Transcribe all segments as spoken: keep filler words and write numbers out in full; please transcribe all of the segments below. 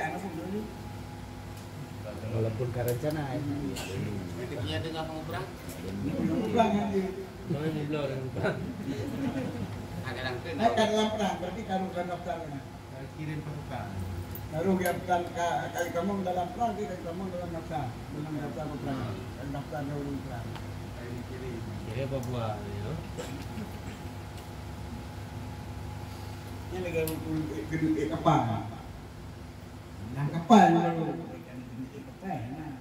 ya, nak pun dulu. Walaupun ka rencana, ya. Nanti punya tengah pengukuran. Pengukuran nanti. Kami mubloe dengan perang. Ada dalam perang. Ada dalam perang, berarti kalau dalam daftar kan. Kirim pasukan. Baru dia bukan ka-, kali kamu dalam perang, dia kali kamu dalam daftar. Dalam daftar peperangan. Dalam daftar dia orang perang. Kirim. Jadi apa buah ni, ya? Ini lagi, eh, gedung, eh, kapal. Dalam kapal ni baru. Ikan itu kapal, nah.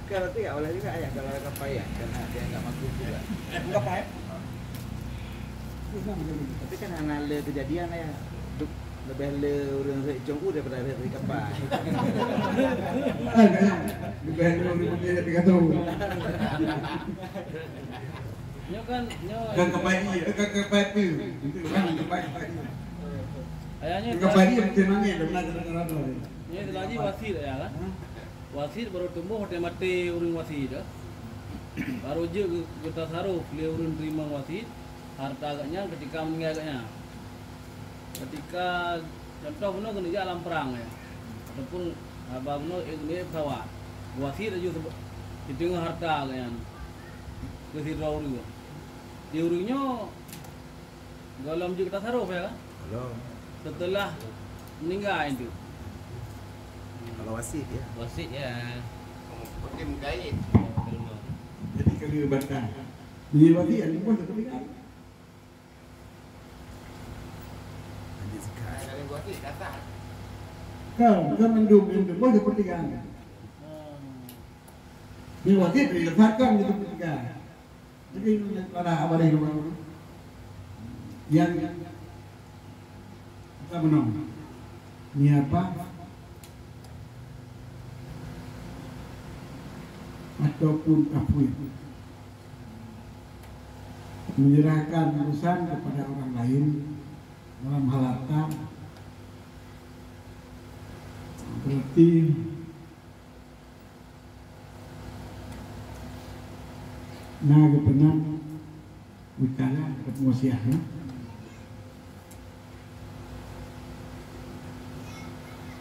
Kan berarti awalnya juga ayah kalau kapal ya, karena dia nggak mampu juga. Kapal. Tapi kan hana le kejadian ya. Duk lebih le ureuëng rek jong u daripada rek kapal. Lebih le ureuëng rek tiga tahun. Nyoe kan, nyoe. Kan kepala dia, kan kepala dia. Itu kan kepala dia. Ayahnya kepala dia betul mana? Benar kata orang tu. Nyoe lagi wasit ya kan? Wasit baru tumbuh watée maté ureuëng wasit dah. Baru jeuet geutasaruf lé ureuëng teurimong wasit harta agaknya ketika meninggai agaknya. Ketika contoh bunoe keuneuk jak lam perang ya. Ataupun haba bunoe eh, eh, pesawat. Wasit laju sebe- di tengah harta agaknya. Keu sidroe ureuëng. Di ureuëng nyoe gohlom jeuet tasaruf ya kan? Gohlom. Setelah meninggai itu. Kalau wasit ya. Wasit ya. Hakim gaib. Jadi kali batang. Dia wasit yang pun tak meninggal. Lanjut sekarang. Ada yang wasit kata. Kan, kan mandum, mandum, oh, sepertiga. Dia wasiat dilafazkan gitu sepertiga. Jadi, para abadi rumah. Yang kita menang. Niapa? Ataupun tafwid. Menyerahkan urusan kepada orang lain dalam hal harta. Berarti na geupeunang wikalah atau wasiat, ya?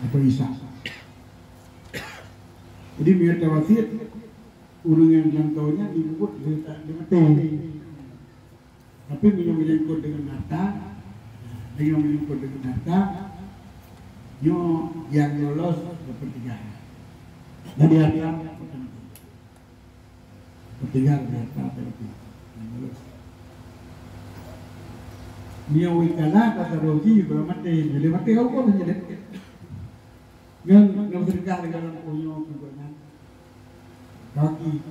Atau isa. Jadi, meunyoe tawasiat, ureueng nyang lam kawan nyan dibuet lé ta-, lé maté. Tapi meunyoe menyangkut dengan harta, dengan menyangkut dengan harta, nyoe yang lolos sepertiga. Jadi harta pertama. Sepertiga dari harta tadi. Yang lolos. Nyoe wikalah tasarrufi, kalau maté, jadi maté hukum saja deh. Nyan, nyan berkah di dalam punya juga nyan. Kaki,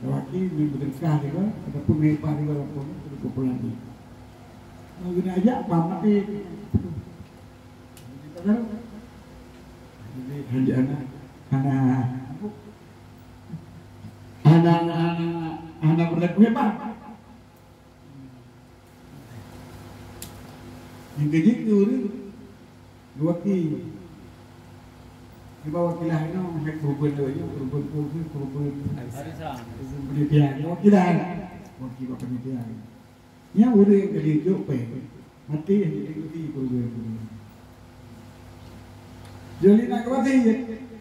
kaki ni berkah juga, ataupun hebat juga dalam punya, itu kumpulan ni. Mau gini aja, apa mati? Jadi, hanya anak, anak, anak, anak, anak berlaku hebat. Nyang keujeuet keu ureueng geuwaki. Kiban wakilah inoe, hai keureubeuen lôn nyoe, keureubeuen peue, keureubeuen arisan, keureubeuen panitia, wakilah. Waki bak panitia. Nyan ureueng nyang ka jijok péng, maté nyang jadi keureubeuen. Jadi nak keu maté,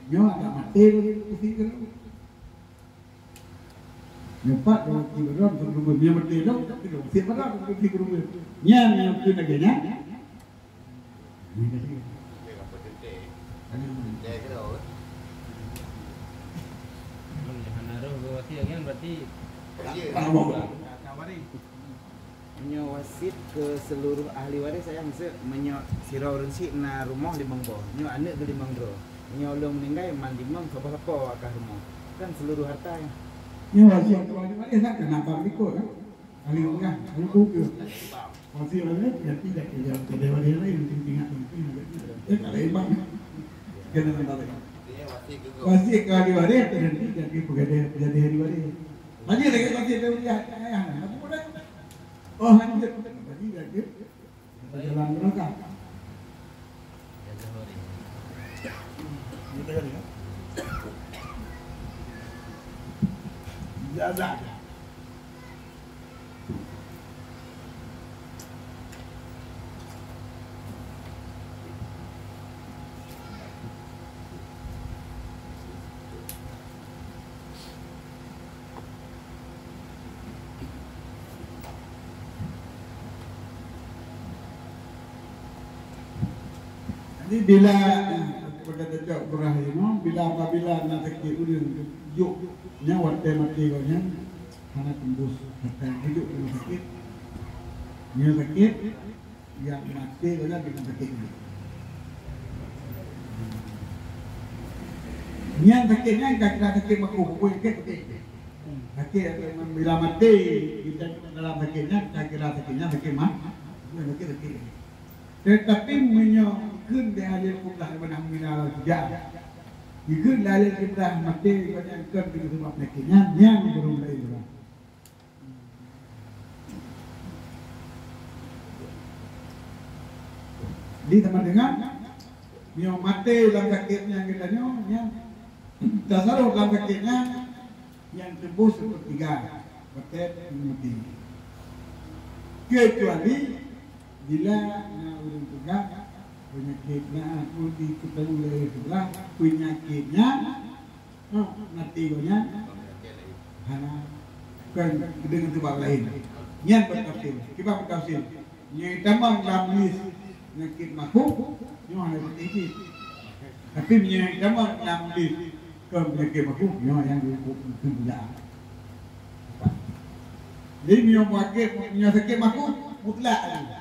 nyoe adak maté lagèe keureubeuen. Nyoe pat dua puluh gram keureubeuen, nyoe maté dong, tapi dua puluh gram keureubeuen, keureubeuen. Nyan nyang keu lagèe nyan. Nyan tadi. Hana roh geuwasiat nyan berarti. Meunyoe wasiet keu seuluruh ahli waréh, saya maksud, meunyoe sidroe ureueng chik na rumoh limong boh, nyoe aneuk geuh limong droe. Meunyoe ulôn meuninggai, man limong saboh lakoe akah rumoh. Kan seuluruh harta nyan. Nyoe wasiet keu ahli waréh, kan keunan bak likot, kan? Ahli waréh, ahli buku. Wasiet waréh, berarti dak keu ahli waréh laén, mungkin ingat, mungkin ingat. Eh, tak laén, Bang. Kena tak laén. Wasiet keu ahli waréh, berarti dak keu peugah, peugah ahli waréh. Lagi lagèe wasiet keu ayah, ayah, apa pun dah. Oh, lanjut. Berarti dak keu Jalan neraka. Gitu kan, ya? Jaza. Jadi bila, eh, pada tajak Ibrahim, bila apabila na sakét ureueng jok nyan watèe maté gobnyan hana tembus, watèe jok rumah sakit, nyan sakét, Nyang maté adalah dengan sakét nyan. Nyang sakét nyan ka kira sakét makruh, bukan sakét, sakét. Sakét bila maté, kita dalam sakét nyan, ka kira sakét nyan sakét ma-, bukan sakét, sakét. Tetapi meunyoe kheun di ahli kublah, beunang mila tidak, dikheun di ahli kublah maté, banyak kheun dengan sebab sakét nyan, nyan baru mulai berlaku. Di teuma deungon, meunyoe maté lam sakét nyan geutanyoe, nyan tasaruf lam sakét nyan, nyang teumbus sepertiga, watèe maté. Keucuali bila na ureueng peugah peunyakét nyan, aku diketahui lé seubelah, peunyakét nyan Nah, nanti gobnyan hana, bukan dengan sebab lain. Nyan bertafsir. Kiban bertafsir. Nyoe tamong lam lis penyakit makruh, nyoe hana bertafsir. Tapi nyoe tamong lam lis kon penyakit makruh, nyoe nyang dihukum keubidaan. Jadi, meunyoe sakét, meunyoe sakét makruh, mutlak laju.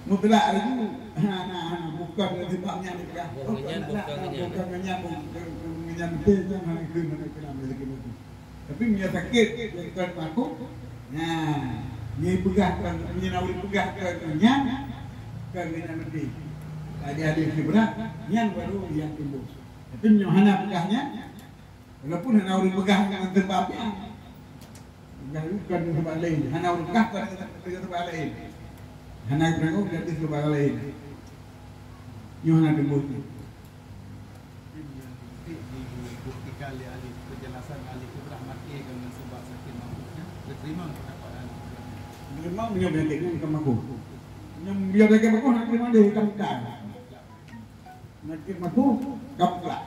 Mutlak laju, hana, hana, bu-, Bukan sebab nyan dipeugah. Oh, ngeunyan, bukan, bukan ngeunyan, bukan ngeunyan beutôi, nyan hana keu, hana keu dalam rezeki mati. Tapi meunyoe sakét, nyan bukan makhluk. Nah, nyan peugah kan, meunyoe na ureueng peugah kan nyan, kan ngeunyan mati. Tadi ada yang berat, nyan baru yang tumbuh. Tapi meunyoe hana peugah nyan, walaupun hana ureueng peugah nyan sebab nyan, Bukan, bukan sebab laén. Hana ureueng peugah, bukan sebab laén. Hana ureueng peugah, bukan sebab laén. Nyoe hana teumbôh tu. Di buku tika lé ahli penjelasan ahli ibrah mati dengan sebab sakit mabuk nyan, diterima pendapat ahli ibrah. Memang dia berarti kan bukan mabuk. Yang dia berarti mabuk, nak terima dia hitam-hitam. Sakét mabuk, gaplak.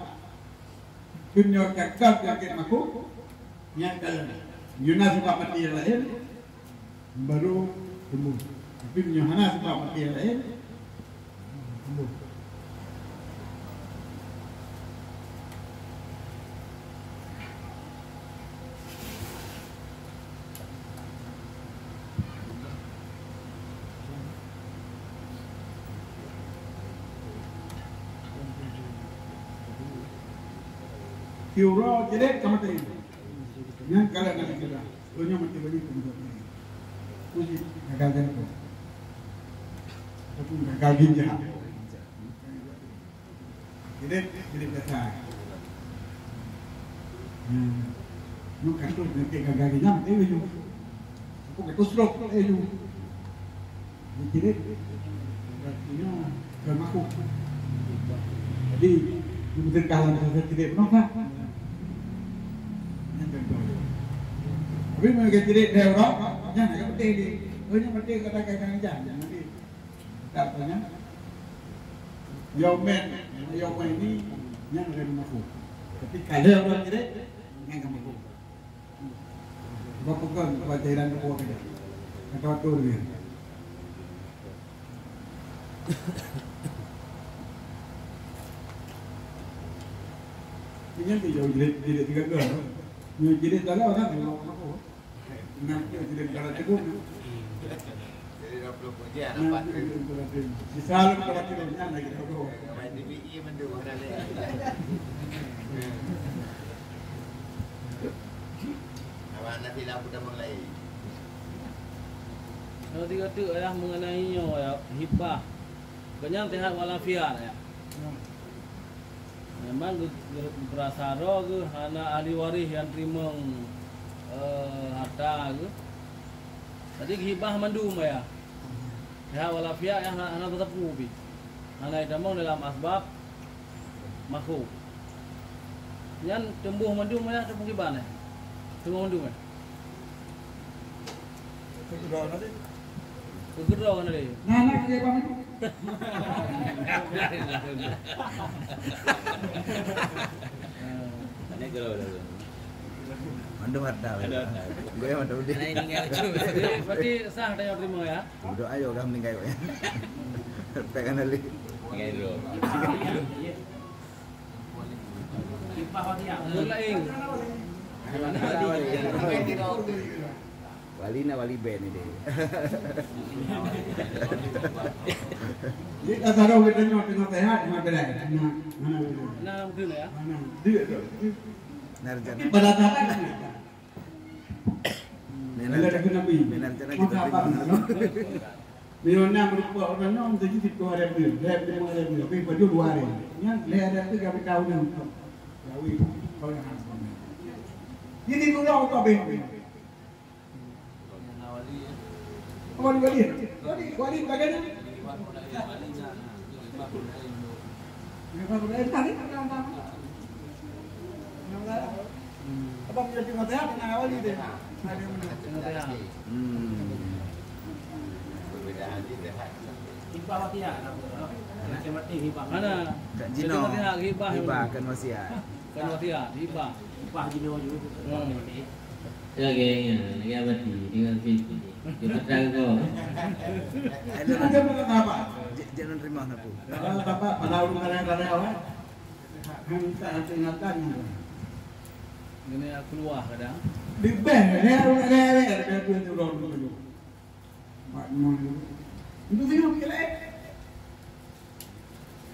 Meunyoe ka, ka sakét mabuk, nyan ka lheueh. Meunyoe na sabab maté nyang laén, baru tumbuh. Tapi meunyoe hana sabab maté nyang laén, tumbuh. Tiura jilid ka maté. Nyan kalon na kira. Donya maté banyak pun buat ni. Uji gagal jantung. Ataupun gagal ginjal. Jadi, jadi biasa. Hmm. Nyoe ka troh penyakit gagal ginjal, eh, nyoe. Apa kata stroke, eh, nyoe. Jadi, jadi, artinya, bukan makhluk. Jadi, nyoe beutôi ka lam rasa jadi peunoh, kan? Nyan contoh. Tapi, meunyoe jadi dari orang, nyan agak penting ni. Oh, nyan penting kata gagal ginjal, nyan nanti. Katanya, yaumen, yaumen ini nyan ka makhluk. Tapi kalau orang kira, nyan ka makhluk. Sebab bukan, bukan cairan tubuh kita. Kata waktu dia. Ini yang dia jauh jilid, jilid tiga belas. Yang jilid dalam orang dia bawa makhluk. Nah, itu tidak berarti pun. Jadi, dua puluh pujian, nah, nampak. Itu tidak berarti. Di salam berarti pun, nah, lagi tahu. Main D V E mandum, ada lagi. Awak nanti dah budak mulai. Kalau tiga tu, ya, mengenai nyoe, ya, hibah. Kenyang sehat walafiat, ya. Memang geu-, geu-, geurasa droe geuh hana ahli waréh nyang teurimong, eh, hareuta geuh. Jadi geuhibah mandum, ya. Sehat walafiat, ya, hana, hana teusapeue pih. Hana jitamong dalam asbab makhluk. Nyan tumboh mandum, ya, ataupun kiban, ya? Tumboh mandum, ya? Keukeudroe kan tadi? Keukeudroe kan tadi? Nah, nah, dia bang. Ini kalau ada. Mandum ada. Ada, ada. Gue yang mandum dia. Nah, ini nggak lucu. Jadi, berarti sah tanya terima ya? Udah ayo, dah meninggal, ya. Pegang tadi. Tinggal dulu. Wali na wali band ni dia. Jadi, tak tahu kita nyoe tengah sehat, tengah berai. Nah, mana boleh? Nah, betul ya? Mana? Dia tu. Narjana. Pada saat ni. Narjana. Narjana kita terima. Maka apa? Meunyoe na meurumpok ureueng nyoe, meusaji siplôh hareuem nyoe, hareuem limong hareuem nyoe, pih baju dua hareuem. Nyan lhèe hareuem teuh ka mita ureueng. Gawi, kau nyang hana semangat. Jadi, guna untuk abéh. Wali, wali. Wali, wali, bagaimana? Apa menjadi mata hati nak awali deh? Ada yang menang. Hmm. Hibah mati ya, nak buat. Nak mati hibah. Mana? Kak Jino. Hibah, hibah. Hibah kan wasiat. Kan wasiat, hibah. Hibah Jino juga. Hmm. Lagi yang, lagi apa ti? Tinggal ti. Dia petang kau. Ada apa? J-, jangan terima aku. Kalau bapak pada urung karya-karya awak, kan tak ada ingatan. Ini aku luah kadang. Di beh, ni aku nak rere, dia tu turun dulu. Mak nyoe. Untuk sini, okey lah, eh.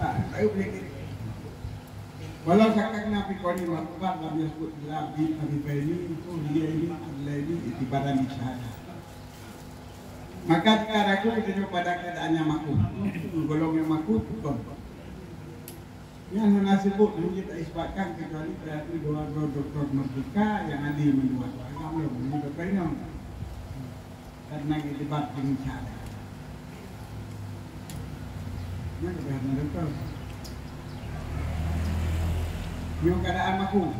Nah, baru penyakit. Walau sakakna fi qawli ma'rufan lam yasbut ila bi Abi Baini, oh, dia ini, adalah ini, itibaran di syahadat. Maka jika ragu, kita jawab pada keadaan yang makruh. Golong yang makruh, bukan. Nyan hana sebut, hana taisbatkan kecuali berarti dua, dua doktor merdeka yang adil mendua. Agam lom, ini doktor inong. Karena itibar dengan syahadat. Nyan kata hana doktor. Nyoe keadaan makruh.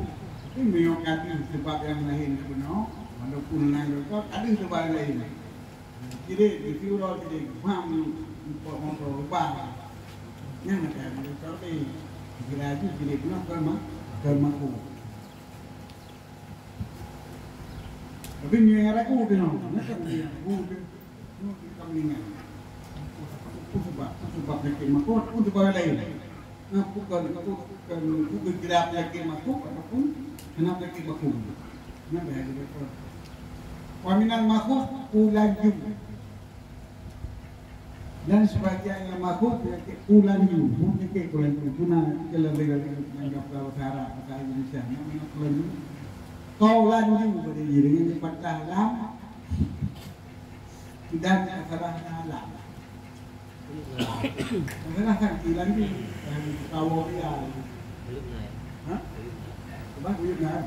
Tapi nyoe kadi sebab yang lain bunoe, walaupun lain doktor, ada sebab yang lain. Kirém, di siuroe kirém, mam, impok moto, ubah. Nyan meukai meunyoe sabe. Kira jih kirém nyoe kon ma-, kon makruh. Tapi nyoe nyang ragu tu nyoe, nyoe kan dia ragu tu. Nyoe kita mendingan. Apa sebab, apa sebab sakit makruh, apa sebab lain. Nah, bukan, bukan, bukan gerak penyakit makhluk ataupun kena penyakit makhluk. Nah, dah ada betul. Wa minal makhluk ulanju. Dan sebagian yang makhluk penyakit ulanju, penyakit ulanju. Itu nah, kalau dengan bahasa Arab, bahasa Indonesia, namanya ulanju. Kau lanju pada diri dengan patah lam dan patah lam. Masalah kan kilang ni, yang tahu dia. Belum naik. Ha? Belum naik. Sebab belum naik.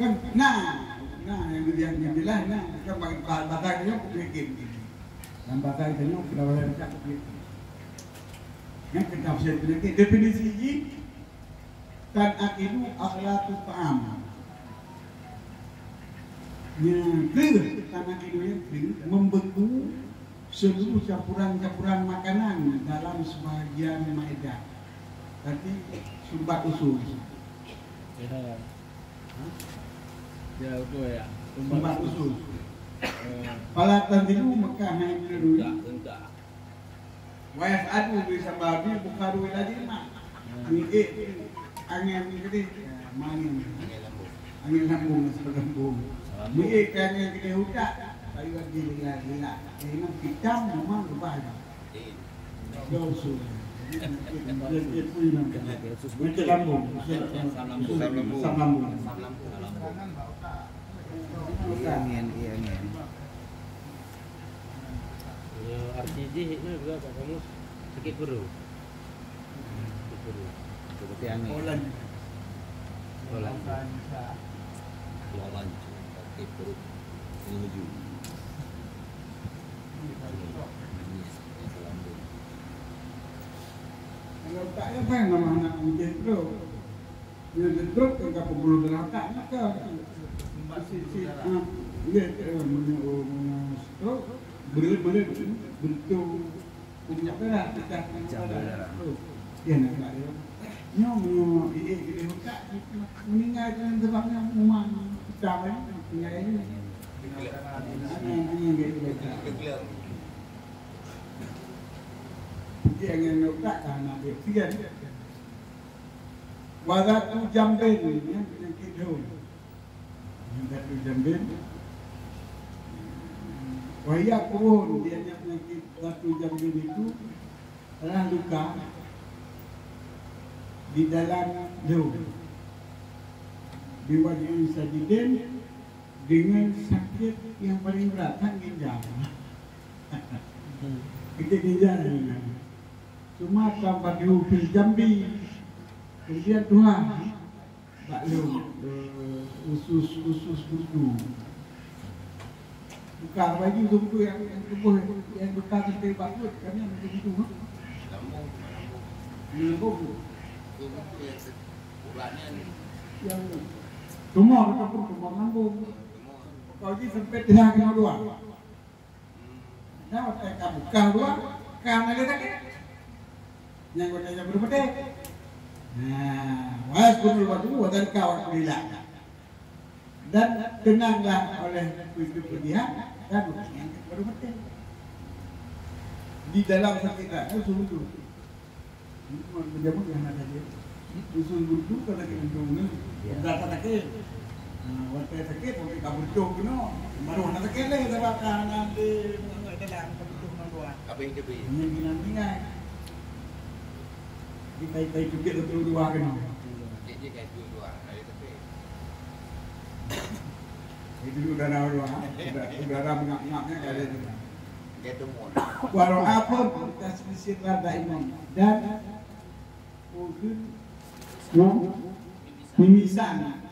Kan, nah, nah, yang dia, yang jelas, nah, kan bagi bahasa dia, aku bikin. Dan bahasa dia, aku dah boleh cakap, aku bikin. Yang kita bisa bikin. Definisi ini, Tanakidu akhlatu ta'am. Nyang kreueh, tanakidu nyang kreueh membeku seluruh campuran-campuran makanan dalam sebahagian maeda. Berarti sumbat usus. Ya. Hah? Ya, betul ya. Sumbat usus. Eh. Fala tanzilu maka hai dulu. Enggak, enggak. Wa yas'adu bi sababil bukhari wal ajma. Miék angén keudeh, ya, mangén. Angén lambung. Angén lambung, sebab lambung. Lambung. Miék angén keudeh utak, kayu lagi lila-lila. Ini hitam memang rubah. Jauh usul. Macam lambung. Asam lambung. Asam lambung. Asam lambung. Iya, angén, iya, angén. Ya, arti jih itu juga Pak Kamus sakit perut. Sakit perut. Seperti angin. Olan. Olan. Olan. Sakit perut. Menuju. Manis. Yang lambung. Kalau tak, ya, kan nama anak mungkin tu. Nyan stroke kan ka pembuluh darah otak maka. Si, si, ah, ya, eh, meunyoe, meunyoe stroke, beureulat-beureulat, beutôi pembuluh darah, pecah pembuluh darah. Oh, ya, nak kena dia. Nyoe, nyoe, eh, eh, eh, otak, meuninggai dengan sebabnya memang kita, eh, tinggal ini. Hanya, hanya, hanya, hanya, hanya. Jadi, hanya nak otak, tak nak dia. Tiga. Wa zatu jambin, ya, penyakit daun. Wa zatu jambin. Wa hiya kurhun, dia punya penyakit zatu jambin itu adalah luka di dalam daun. Biwaj'in syadidin, dengan sakit yang paling berat, kan ginjal. Sakit ginjal ni. Cuma tanpa diupi jambi. Kemudian Tuhan bak lôn, eh, usus, usus gundu. Bukan baju gundu yang, yang tubuh yang, yang bukan sampai bak perut, kan yang macam itu, ha? Lambung, lambung. Lambung. Gundu yang se-, uratnya ni. Yang tumor ataupun tumor lambung. Tumor. Kau ji sampai tiga kena dua. Nah, watèe ka buka luwa, ka hana lé sakét. Nyang watèe nyan baru meuté. Nah, wa yaskunul wadu wa dzalika waqtul ilah. Dan tenanglah oleh itu pedihan dan orang yang baru meuté. Di dalam sakét itu sungguh Jamu yang ada dia. Usul guru tu kalau kita dulu ni, dah tak sakit. Nah, waktu sakit, waktu kabur tu kena, baru nak sakit lagi sebab kan nanti mengenai dalam kabur tu kena dua. Apa yang dia beri? Yang bilang tinggal. Kita itu itu kita tu dua kena. Jadi kayak tu dua, ada tapi. Itu udara dua, udara, udara mengap-ngapnya ada tu. Walau apa bekas sirra daiman dan mungkin mimisan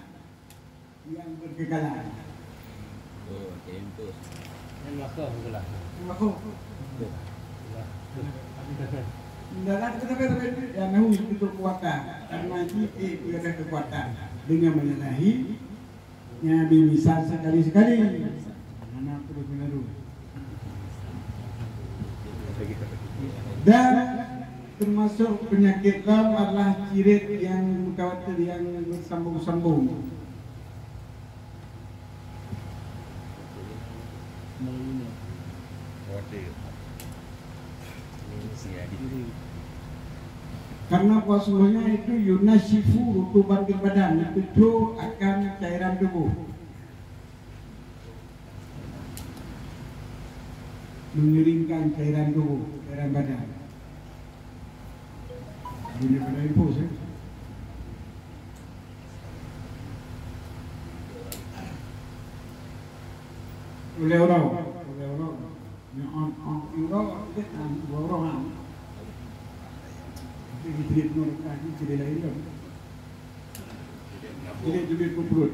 yang berkekalan. Oh, tempus. Yang makhluk pula. Yang makhluk. Dalam kita kata yang nahu itu kekuatan karena itu eh, dia ada kekuatan dengan menyalahi Nyan mimisan sekali-sekali. Hana terus menerus. Dan termasuk penyakit lam adalah cirit yang mutawatir, yang bersambung-sambung. Khawatir. Karena puasa subuhnya itu yunasyifu rutubatil badan, itu akan cairan tubuh. Mengeringkan cairan tubuh, cairan badan. Ini pada infus, ya. Ulèe uroe, ulèe uroe. Nyoe on, on, uroe, dua uroe, ha. Tapi di sini, di sini lain kan. Jadi, jadi kumpul.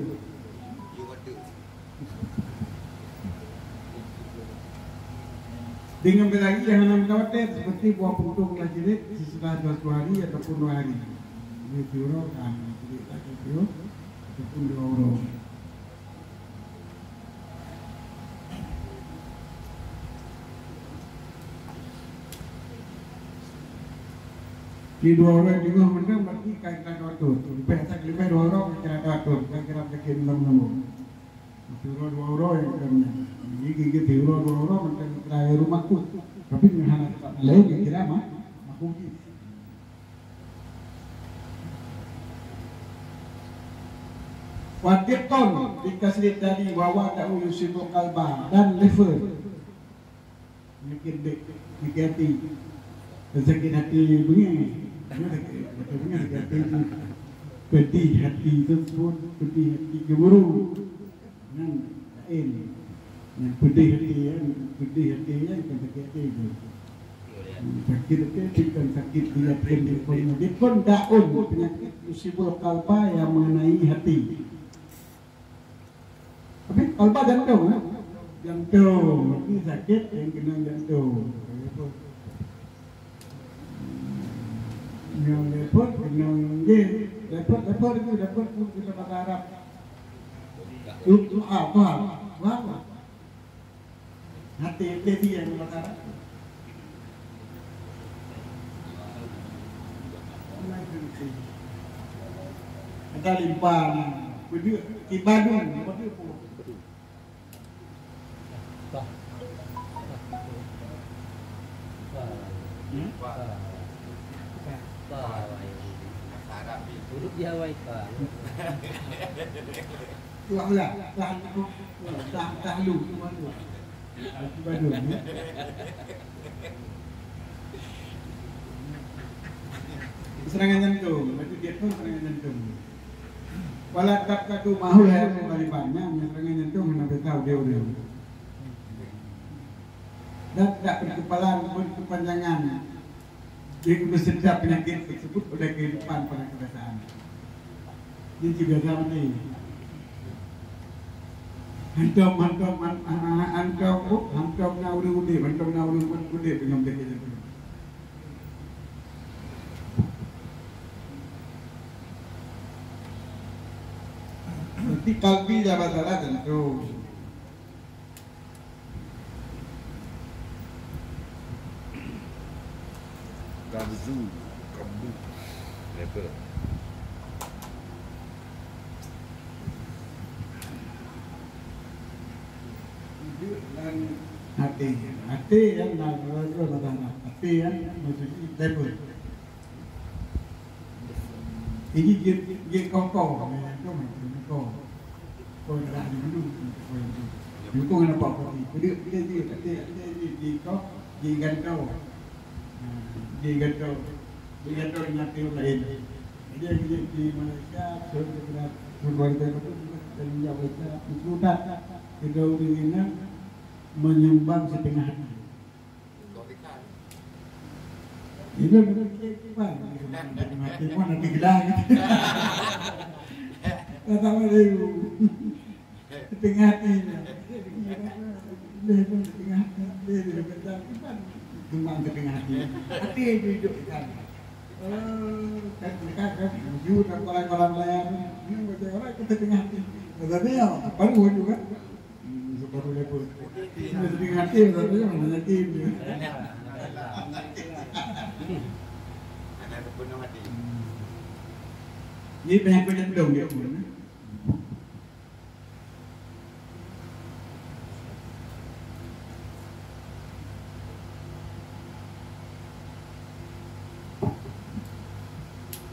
Dengan berlari yang hana mutawatir, seperti buah puntung lah jilid sesudah dua puluh hari ataupun dua hari. Ini tiurok, ah, jilid lagi tiurok, ataupun dua orang. Di dua orang juga mantong berarti kan kita atur. Lebih tak lebih dua orang kita atur, kan kita bikin enam nombor. Tiurok dua uroe nyang ka nyan. Jadi, geuh tiurok dua uroe mantong kira rumakut. Tapi, nyan hana teutap laén, kira mah, makhluk jih. Wa diqqun bi kasri dadi wa wada'u yusibul qalba, dan lever. Penyakit dek, penyakit hati. Sakit hati beungéh. Beungéh sakit, beungéh sakit hati tu. Pedih hati tersebut, pedih hati cemburu. Nyan laén. Nyan pedih hati, ya, pedih hati, ya, bukan sakit hati tu. Sakit hati bukan sakit di hati, dia pun, dia pun daun penyakit yusibul qalba yang mengenai hati. Tapi qalba jantong, eh? Jantong, ini sakit yang kena jantong. Yang lepot, kena nggih. Lepot, lepot itu, lepot pun kita bahasa Arab. Itu apa? Apa? Hati, hati yang bahasa Arab. Ada limpah, peudeuek, ibadu, peudeuek. Huruf Jawa itu. Tuah lah, tah, tah, tah lu, tuah lu. Aku badum, ya. Serangan jantung, berarti dia pun serangan jantung. Wala taq'udu ma'ahu hayatan ghaliban, nyan serangan jantung hana bisa udép-udép. Dan tidak berkepalan, berkepanjangan. Jadi, beserta penyakit tersebut oleh kehidupan pada kebiasaan. Ini biasa mati. Hantom, hantom, han-, han-, hantom, oh, hantom na ureueng udép, hantom na ureueng udép dengan penyakit itu. Berarti kalbi dah masalah tentu. Kabzu, kabzu. Level. Hati. Hati kan, hati kan, maksudnya level. Ini dia, dia kokoh, kokoh. Kokoh dah ada dulu, kokoh yang tu. Dukung ada apa-apa ni. Dia, dia, dia, dia, dia, dia, dia, dia, dia, dia, dia, dia, dia, dia, dia, dia, lain. Dia, dia, di Malaysia, dia, dia, dia, keluarga itu, dan dia, dia, dia, dia, dia, menyumbang setengah hati. Ini udah kiban. Mati pun nanti gelang. Kata mana ibu? Setengah hati. Dia pun setengah hati. Dia, dia, dia, dia, kiban. Cuma setengah hati. Hati itu hidup di sana. Oh, kan mereka kan jujur dan kolam-kolam layar. Ini macam orang kita setengah hati. Kata dia, baru juga. Hmm, baru level. Ini setengah hati, tapi mana yakin dia. Ada sepenuh hati. Ini banyak penyandung dia pun, eh.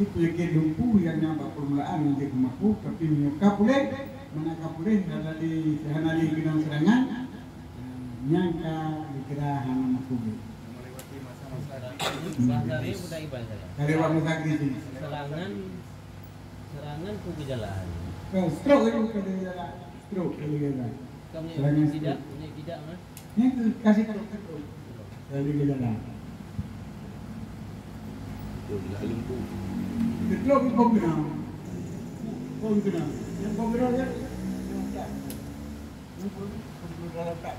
Jadi peunyakét lumpuh nyang na bak peumulaan nyang jeuet keu makruh, tapi meunyoe ka puléh, mana ka puléh, hana lé, hana lé keunong seurangan, nyang ka dikira hana makruh lé. Masa-masa kritis. Ka lewat masa kritis. Serangan, serangan peue gejala? Ka stroke itu ka gejala. Stroke ka gejala. Kamu Serangan tidak, stroke. Ini tidak, mah. Nyan keuh kasih trok-trok. Lalu dia jalan. Betul, dah lumpuh. Ketrok pun kena. Pun kena. Yang pun kena, ya. Yang tak. Yang pun, pun kena dalam tak.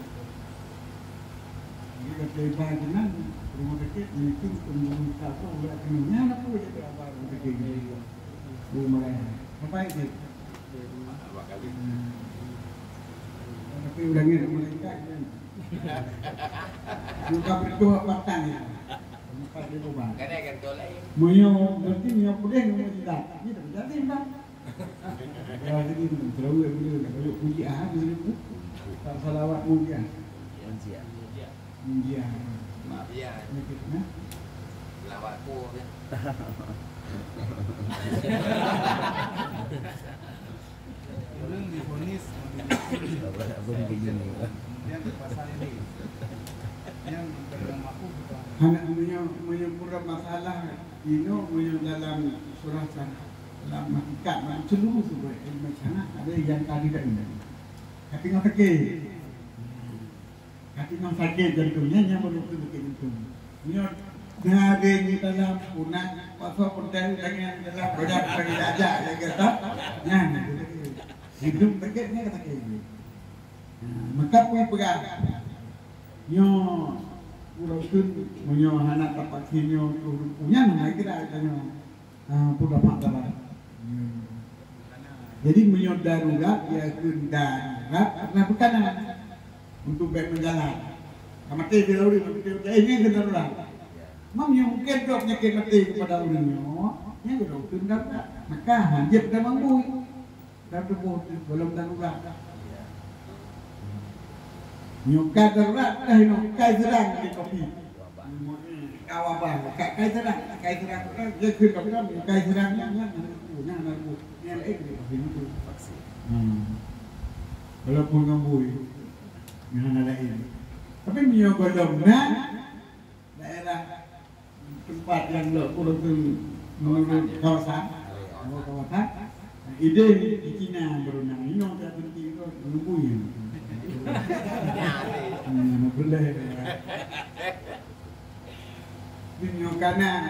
Dia kata, "Ibarat dengan rumah sakit, mungkin pembunuh tak tahu, ulat kena." Nyan apa dia kata, apa rumah sakit ni? Oh, Malaya. Apa itu? Tapi udah ngirim malaikat kan. Bukan betul apa tanya. Bukan dia ubah. Kadang kan tolak ya. Meunyoe berarti meunyoe pudeh nombor tidak. Ini tak jadi, Bang. Ya, jadi terlalu dulu nak baca puji ah dulu. Tak salawat puji ah. Puji ah. Puji ah. Maaf ya. Nah. Lawak ku, ya. Ureueng divonis, kemudian pasal ini. Yang bernama aku bukan. Hana, meunyoe, meunyoe pura masalah inoe, meunyoe dalam surah sana, dalam hakikat, dalam seluruh surah ilmu sana, ada yang tadi dah ingat. Tapi nggak pakai. Hati nyang sakét jantung nyan, nyang baru keu sakét jantung. Nyoe na deng di dalam, punah, pasal peunteng tangan di dalam, badan bagi ajak, ya, kata. Nyan, hidung sakét, nyan sakét. Nah, maka pun peugah. Nyoe, ureueng kheun, meunyoe hana tapaksa nyoe, nyan, nah, kira, kata nyoe. Ah, peue dapat darat. Jadi, meunyoe darurat, ya kheun darurat, karena beukanan untuk bèk meujalan. Ka maté di lalu, maté di lalu, eh, ini kheun darurat. Meunyoe mungkin dok nyakét maté kepada ureueng nyoe, nyan keuh kheun darurat. Maka, hanjeuet tamong bui. Dan tuboh tu golom darurat. Nyoe ka darurat, dah nyoe ka serang di kopi. Ka wabah, ka, ka serang, ka serang. Dia kheun dokto, ka serang nyan, nyan, nyan, nyan, nyan, nyan laén di kopi tu. Vaksin. Hmm. Walaupun ngon bui, nyan hana laén. Tapi meunyoe golom na, daerah tempat yang lok ureueng tu, kawasan, kawasan. Idéh di Cina baru na, inoe tak berhenti tu, nunggu ya. Hmm, boleh. Dunia kanan.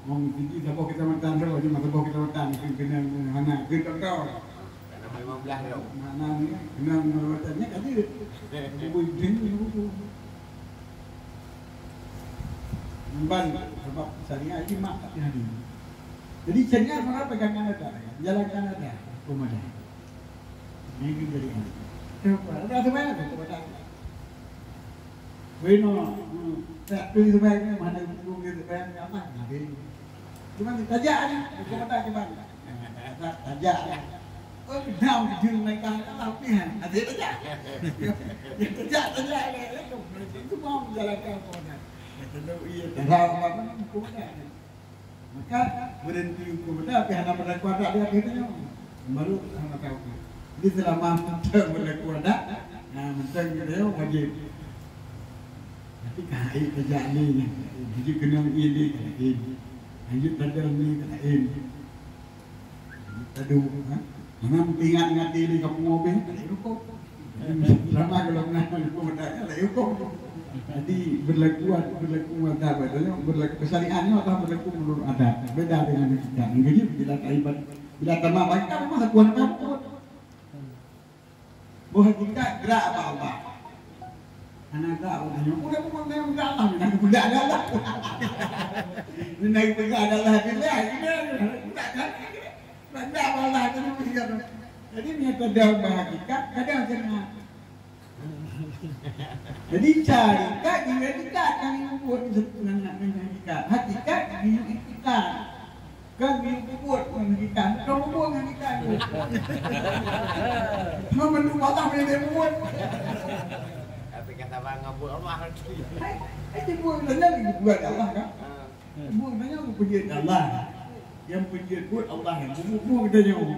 Wong siki saboh kecamatan tu, cuma saboh kecamatan, kena, kena hana, kena contoh. Karena lima belas tu. Makna ni, kena lima belas ni kan dia. Buku izin ni buku. Memang sebab syariat ni mak tak ada. Jadi syariat orang pegangan ada, jalankan ada, hukum ada. Ini jadi ada. Ada sebanyak tu, ada. Weno, hmm, tak tu sebagai mana guru dia sebagai apa? Nah, dia. Cuma tajak ni, bukan tak cuma. Tajak ni. Oh, dam jun naik kan Allah ni, ha. Ada tajak. Tajak, tajak ni. Itu mau menjalankan apa dah. Kalau ia tajak apa pun, hukum dah. Maka, berhenti hukum dah, tapi hana berlaku adat dia, akhirnya. Baru hana tahu. Jadi, selama mantong berlaku adat, nah, mantong kita yang wajib. Tapi, ka hai kerja ni, jadi kena ini, kena ini. Lanjut pada ni, kena ini. Tadu, ha? Hana ingat-ingat diri kamoe beh, tak ada hukum. Selama kalau menang hukum, tak ada hukum. Jadi, berlaku, berlaku mazhab, katanya, berlaku syariatnya atau berlaku menurut adat. Beda dengan kita. Jadi, bila tak ibadat, bila tak mau baca, memang aku hana tahu. Boh hakikat gerak bak Allah. Hana gerak bak Allah. Udah pun gerak bak Allah, nak gerak bak Allah. Nak gerak bak Allah, gerak, gerak, gerak. Nak gerak bak Allah, gerak. Jadi, meunyoe kadang bak hakikat, kadang kena. Jadi, syarikat, hakikat, kami buat dengan, dengan hakikat. Hakikat, dengan itikad. Kan geuyue peubuet ngon hakikat, bukan peubuet ngon hakikat. Cuma mandum Allah boleh dia peubuet. Tapi kata bang buet Allah nanti. Hai, hai, dia buet, dia lagi buet Allah kan? Ha. Buet, dia lagi buet Allah. Yang buet, buet Allah yang buet, buet kita nyoe.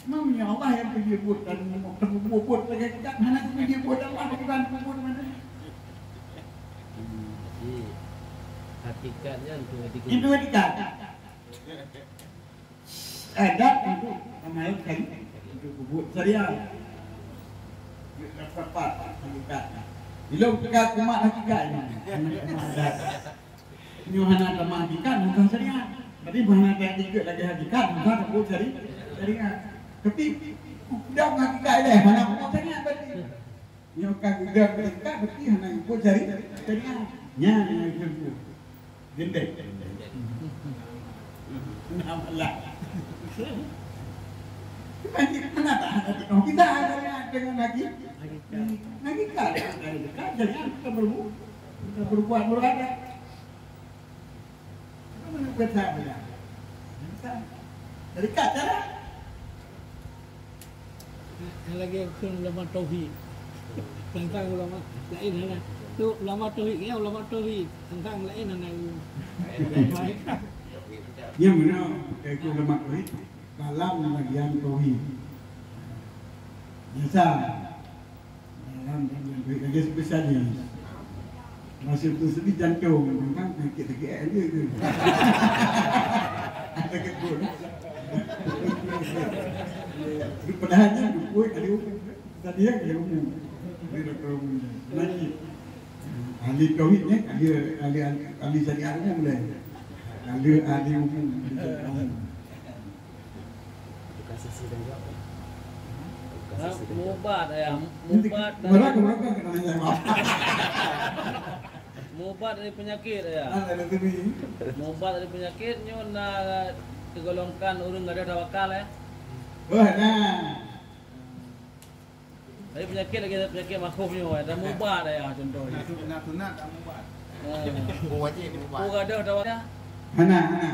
Memang ya Allah yang buet, buet dan buet, buet lagi kan? Hana buet, buet Allah bukan buet mana? Hmm, jadi hakikatnya itu ketika itu hakikat. Adat untuk amalkan, untuk peubuet syariat. Rapat hakikat. Bila ka kumat hakikat ni, hana kumat adat. Nyoe hana tamah hakikat, hana syariat. Tapi hana taikot lagèe hakikat, hana peubuet syari-, syariat. Tapi, dalam hakikat dia, hana peubuet syariat berarti. Nyoe ka geugang peurintah, berarti hana ikot syari-, syariat. Nyan nyang ikot. Gendeng. Nah, malah. Kita hana taat, kita hana dengan lagi. Lagi kan, kan, kan, jangan kita berbu-, kita berbuat berada. Apa mana buat saya bilang? Kan? Dari kata lah. Lagi kheun ulama tauhid. Tentang ulama lain hana. Tu ulama tauhid, ya, ulama tauhid. Tentang lain hana ilmu. Nyang mana, kata ulama tauhid, dalam bagian tauhid. Biasa. Dalam bagian tauhid lagi spesialis. Masa tu sedih jantung, memang sakit-sakit aja tu. Sakit pun. Padahal dia dukun ahli hukum. Tadi ya, ahli umum. Dia doktor umum. Lagi. Ahli tauhid ni, ahli, ahli, ahli, ahli syariat umum lah. Ahli, ahli umum, ahli syariat umum. Bukan sesi dan jawab. Bukan sesi dan jawab. Mubat, ya. Mubat dari, malah ke belakang kena nanya apa? Mubat dari penyakit, ya. Ah, ada tu ni. Mubat dari penyakit, nyoe na tergolongkan ureueng gadoh tawakal, ya. Oh, nah. Tapi penyakit lagi, penyakit makruh nyoe, dan mubat ya, contoh. Sunat, sunat, sunat, tak mubat. Eh. Oh, wajib mubat. Oh, gadoh tawakal. Hana, hana.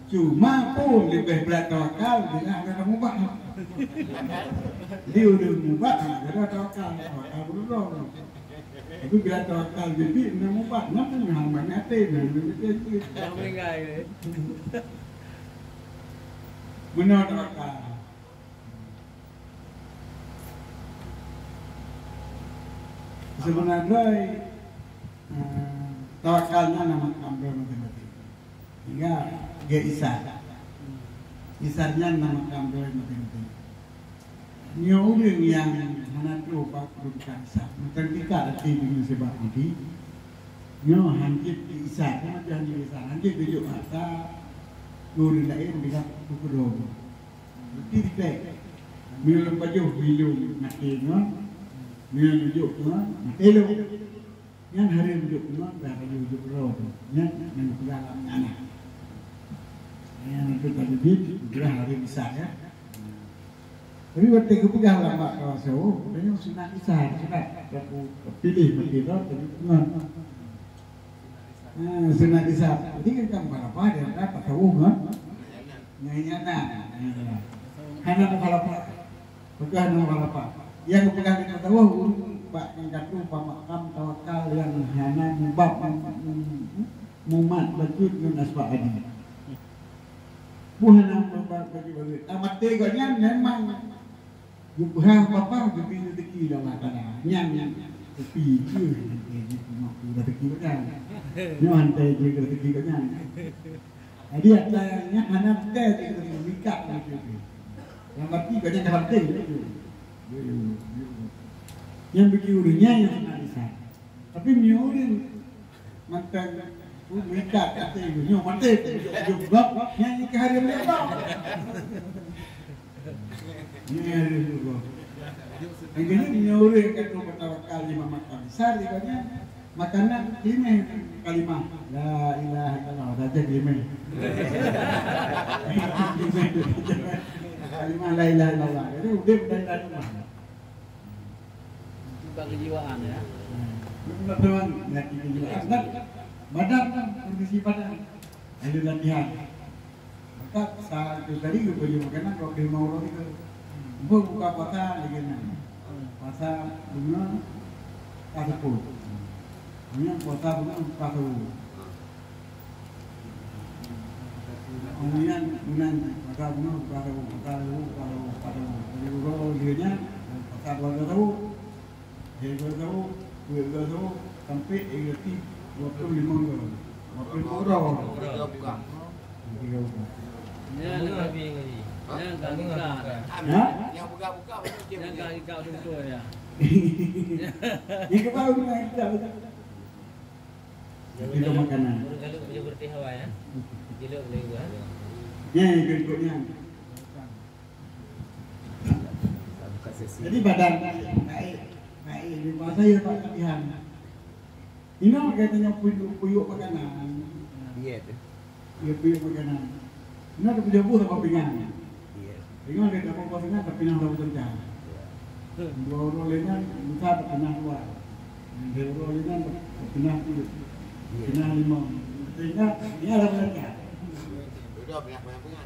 Cuma pun lebih berat tawakal bila ada mubat. Jadi udah mubat, hana ada tawakal. Tawakal berurung. Tapi bila tawakal jadi, hana mubat. Kenapa hana banyak hati, hana banyak hati? Dah meninggal, eh. Benar tawakal. Seubeuna droe, eh, tawakal nyan na makam droe maté-maté. Sehingga geu-isar. Isar nyan na makam droe maté-maté. Nyoe ureueng nyang hana trok bak kedudukan isar, meuteun tingkat até deungon sabab Nabi, nyoe hanjeuet geu-isar, nyoe hanjeuet geu-isar, hanjeuet geujok hareuta ureueng laén bak peukeudroe. Berarti dipek. Meunyoe lôn pajoh, meunyoe lôn maté ngon, meunyoe lôn jok ngon, maté lôn. Nyan hareuem jok ngon, dah pajoh jok droe tu. Nyan, nyan peugah lam nyan. Nyan tu tadi bit, peugah hareuem isar, ya. Tapi watèe geupeugah lam bak kawan seuôt, nyan sunat isar, sunat. Tapi piléh maté droe, tapi ngon. Ah, sunat isar. Jadi kan kan berapa dia, kan tasawuf, kan? Nyan, nyan, nah. Hana mukhalafah. Peugah hana mukhalafah. Nyang peugah hana mukhalafah, bak nyang ka troh bak makam tawakal nyang hana mubab, mu-, mu-, mumat bacut ngon asbab tadi. Buh hana mubab bacut-bacut. Ah, maté gobnyan memang geupeugah apa-apa, geubri rezeki lé Allah Taala. Nyan, nyan, tapi itu rezeki gobnyan. Nyoe hana rezeki gobnyan. Jadi, ata nyang hana teuka cit keu mikat lagèe nyan. Nyang mati banyak dalam teuh. Nyang bagi ureueng nyan nyang hana bisa. Tapi meunyoe ureueng mantong mikat até nyoe maté, nyoe gob, nyan nyang keuharian dia. Nyan nyang gob. Yang kena meunyoe ureueng ka tawakal di makam besar, ibaratnya Makanan kelimeh kalimah. La ilaha illallah, saja kelimeh. Kalimah la ilaha illallah. Jadi, udép la ilaha illallah. Itu bak kejiwaan, ya. Betul, Tuan. Nyakit kejiwaan. Dan badan, kan, kondisi badan. Ada latihan. Maka sa-, itu tadi geupeujiôh makanan dua puluh lima uroe itu. Buka puasa lagèe nyan. Puasa bunga ka seupôt. Nyan puasa bunga ka seupôt. Nyan meunan puasa bunga ka seupôt, puasa seupôt, puasa seupôt, puasa seupôt. Jadi uroe lheueh nyan puasa dua belas seupôt. Lhèe uroe saboh, peuet uroe saboh, sampoe lhèe uroe pih, dua puluh lima uroe. Dua puluh lima uroe. Tiga buka. Tiga buka. Nyan ka buka. Ha? Nyang buka-buka, nyan ka buka beutôi, ya. Nyang keubaru nyan kita. Itu makanan. Ureueng galak baju berarti hawa, ya. Gila boleh juga. Nyan, ikut-ikut nyan. Jadi badan naik, naik, naik di masa ya, Pak, latihan. Inoe kata nyoe puyuek, puyuek makanan. Iya tu. Iya, puyuek makanan. Inoe tu puyuek buah apa pinggan? Iya. Pinggan dia tak apa pinggan, tapi nang tahu tentang. Iya. Dua orang lainnya, besar tapi nang dua. Dua orang lainnya, tapi nang tujuh. Iya. Tapi nang lima. Sehingga, ini ada mereka. Dua banyak-banyak pinggan.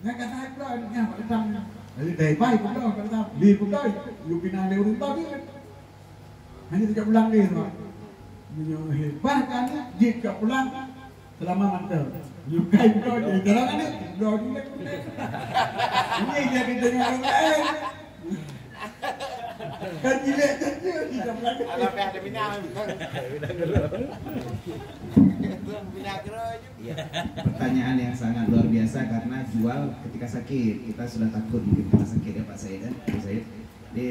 Nyang kata hai pula nyang pada tam. Jadi dai bai pun dah pada tam. Li pun dah. Yu pinang lé ureueng bai. Hanya tidak pulang dia tu. Meunyoe hebat kan, jeuet ka pulang selama mantap. Meunyoe kai pun dah, jalan kan dia. Dah dulu. Ini jadi dengan orang lain. Kan jilek saja di sebelah. Kalau payah ada minyak. Minyak geroi. Pertanyaan yang sangat luar biasa karena jual ketika sakit. Kita sudah takut mungkin karena sakit ya Pak Said kan? Pak Said. Jadi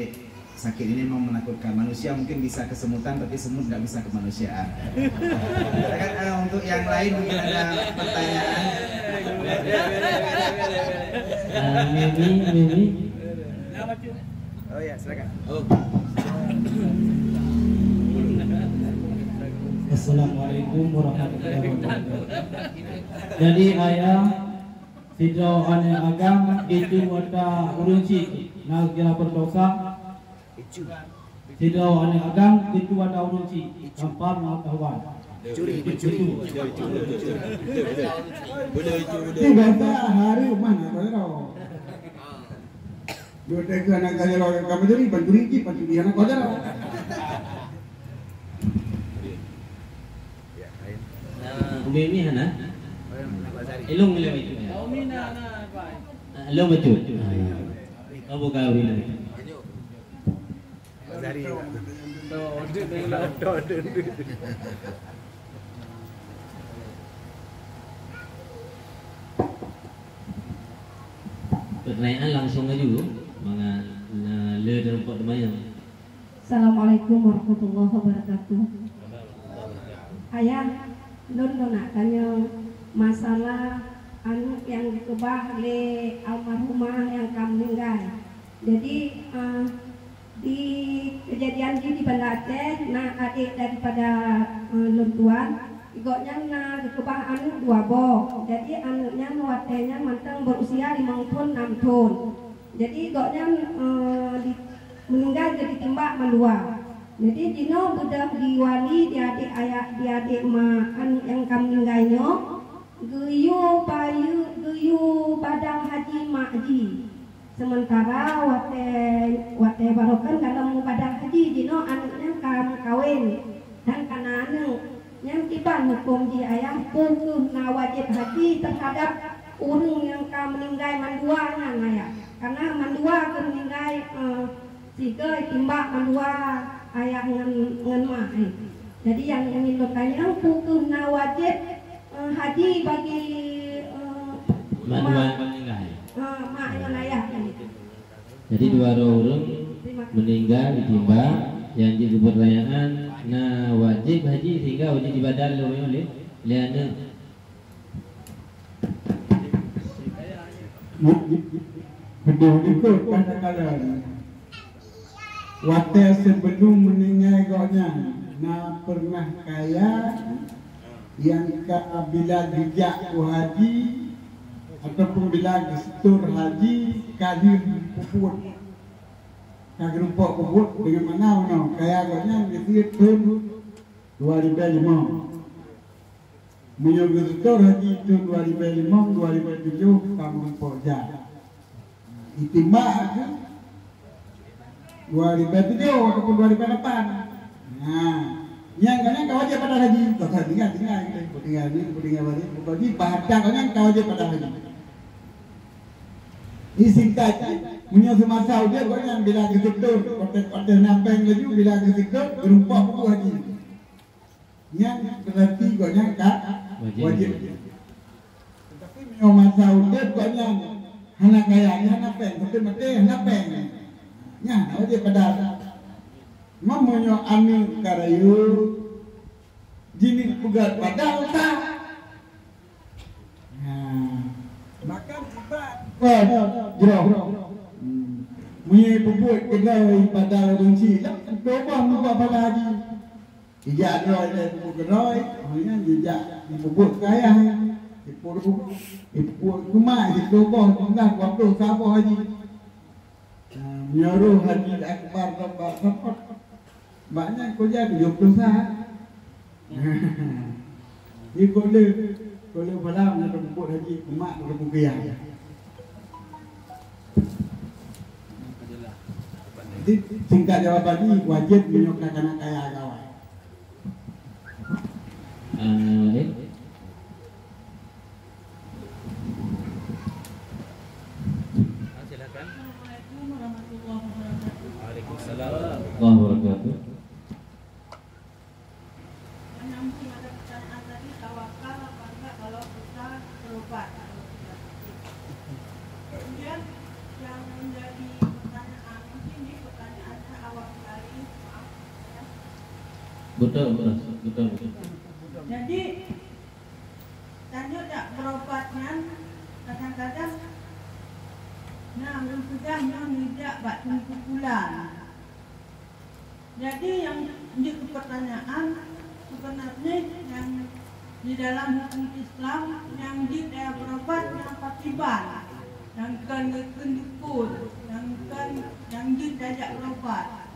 sakit ini memang menakutkan. Manusia mungkin bisa kesemutan tapi semut nggak bisa kemanusiaan. Silakan eh, untuk yang lain mungkin ada pertanyaan. Ah, Mimi, Mimi. Oh ya, silakan. Oh. Assalamualaikum warahmatullahi wabarakatuh. Jadi ayah, sidroe aneuk agam itu ata ureueng cit na kira berdosa. Sidroe aneuk agam itu ata ureueng cit tanpa pengetahuan. Curi, mencuri. Tidak ada hari mana kau Dua tiga anak saya lawan kamu jadi bantu rinci, bantu dia anak kau jalan. Umi mi hana? Ilung ilung itu ya. Ilung betul. Kau buka uri lagi. Pertanyaan langsung aju, mangat na le dalam pot temayang. Assalamualaikum warahmatullahi wabarakatuh. Ayah, lôn lôn nak tanya masalah aneuk nyang geukeubah lé almarhumah nyang ka meuninggai. Jadi uh, di kejadian jih di Banda Aceh na adek daripada uh, lôn tuan. Gobnyan na geukeubah aneuk dua boh. Jadi aneuk nyan watée nyan mantong berusia limong thon enam thon. Jadi gobnyan uh, di, meuninggai jadi timbak mandua. Jadi jinoe beudôh di wali di adek ayah di adek ma aneuk nyang ka meuninggai nyoe geuyue bayeue geuyue badal haji mak jih. Sementara watée watée barokon dalam mubadal haji jinoe aneuk nyan ka meukawen dan kana aneuk. Nyan kiban huköm jih ayah peu kheueh na wajéb haji teuhadab ureuëng nyang ka meuninggai mandua nyan ayah. Karena mandua ka meuninggai eh, sigoe timbak mandua ayah ngon ngon mak eh. Jadi nyang ingin bertanya peu kheueh na wajéb eh, haji bagi eh, Mandua meuninggai. Eh, mak ngon ayah eh. Jadi dua orang ureuëng meuninggai ditimbak, nyang jeuet keu pertanyaan na wajéb haji sehingga wajéb dibadal lé lé aneuk. Beudôh ikot pada kala watée sebelum meuninggai gobnyan na pernah kaya nyang ka bila geujak u haji ataupun bila geuseutôt haji ka lheueh peubuet ka geurumpok peubuet dengan mana meunoe kaya gobnyan geuseuôt thon dua ribée limong. Meunyoe geuseutôt haji thon dua ribée limong, dua ribée tujoh ka meurumpok jak. Itimbak kheueh dua ribée tujoh ataupun dua ribée lapan. Nah, nyang keunan ka wajéb pada haji. Tasa tinggai tinggai kita, tinggai ni, tinggai balik. Pokok jih bahasa keunan ka wajéb pada haji. Di singkat jih, meunyoe seumasa udeb gobnyan bila geuseutôt, konteh-konteh na péng laju bila geuseutôt, geurumpok buku haji. Nyan berarti gobnyan ka wajéb. Tetapi meunyoe masa udeb gobnyan hana kaya, hana péng, sampai maté hana péng. Nyan wajéb pada. Meunyoe aneuk ka rayeuk, jinih peugah pada utak. Nah, makan tiba. Wah, jroh. Hmm. Meunyoe peubuet keudroe pada ureuëng chik, lam coba muka pada haji. Ijak droe lé peubuet keudroe, oh nyan jijak peubuet keu ayah. Ipeubuet, ipeubuet keu mak, ipeubuet dua boh, dua belas, dua puluh, saboh haji. Meunyoe roh haji akbar lom bak sapot. Bak nyan kuliah tujoh ploh sa. Di koleuk, koleuk malam na teupeubuet haji kumak teupeugiah. Singkat jawaban jih, wajéb meunyoe ka kana kaya agawai. Ah, eh. Silakan. Assalamualaikum warahmatullahi wabarakatuh. Waalaikumsalam warahmatullahi wabarakatuh. Menyambung pada pertanyaan tadi, tawakal apa enggak kalau kita berobat, kalau kita sakit. Kemudian yang menjadi pertanyaan, mungkin ini pertanyaannya awam sekali, maaf, ya. Betul, betul, betul, betul. Jadi, tanyoe jak berobat nyan, kadang-kadang, nah, ureueng peugah nyoe neujak bak teungku pulan. Jadi, nyang jeuet keu pertanyaan, sebenarnya nyang di dalam hukum Islam, nyang jeuet tajak berobat nyang pasiban, nyang kon geukheun dukun, nyang kon, nyang jeuet tajak berobat.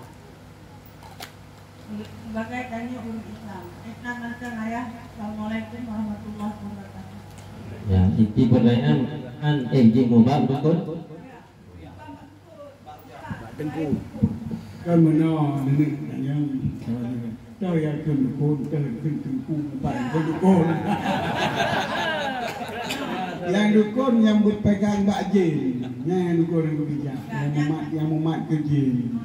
Sebagai tanyoe ureueng Islam. Islam dan ayah. Assalamualaikum warahmatullahi wabarakatuh. Ya, inti pertanyaan, an, eh, jeuet meubat dukun? Bak teungku. Kan meunoe, nenek tanyong, tahu yang kheun dukun, tahu kheun teungku, bukan kheun dukun. Yang dukun yang berpegang bak jin, nyan yang dukun yang bijak, yang mumat, yang mumat keu jin.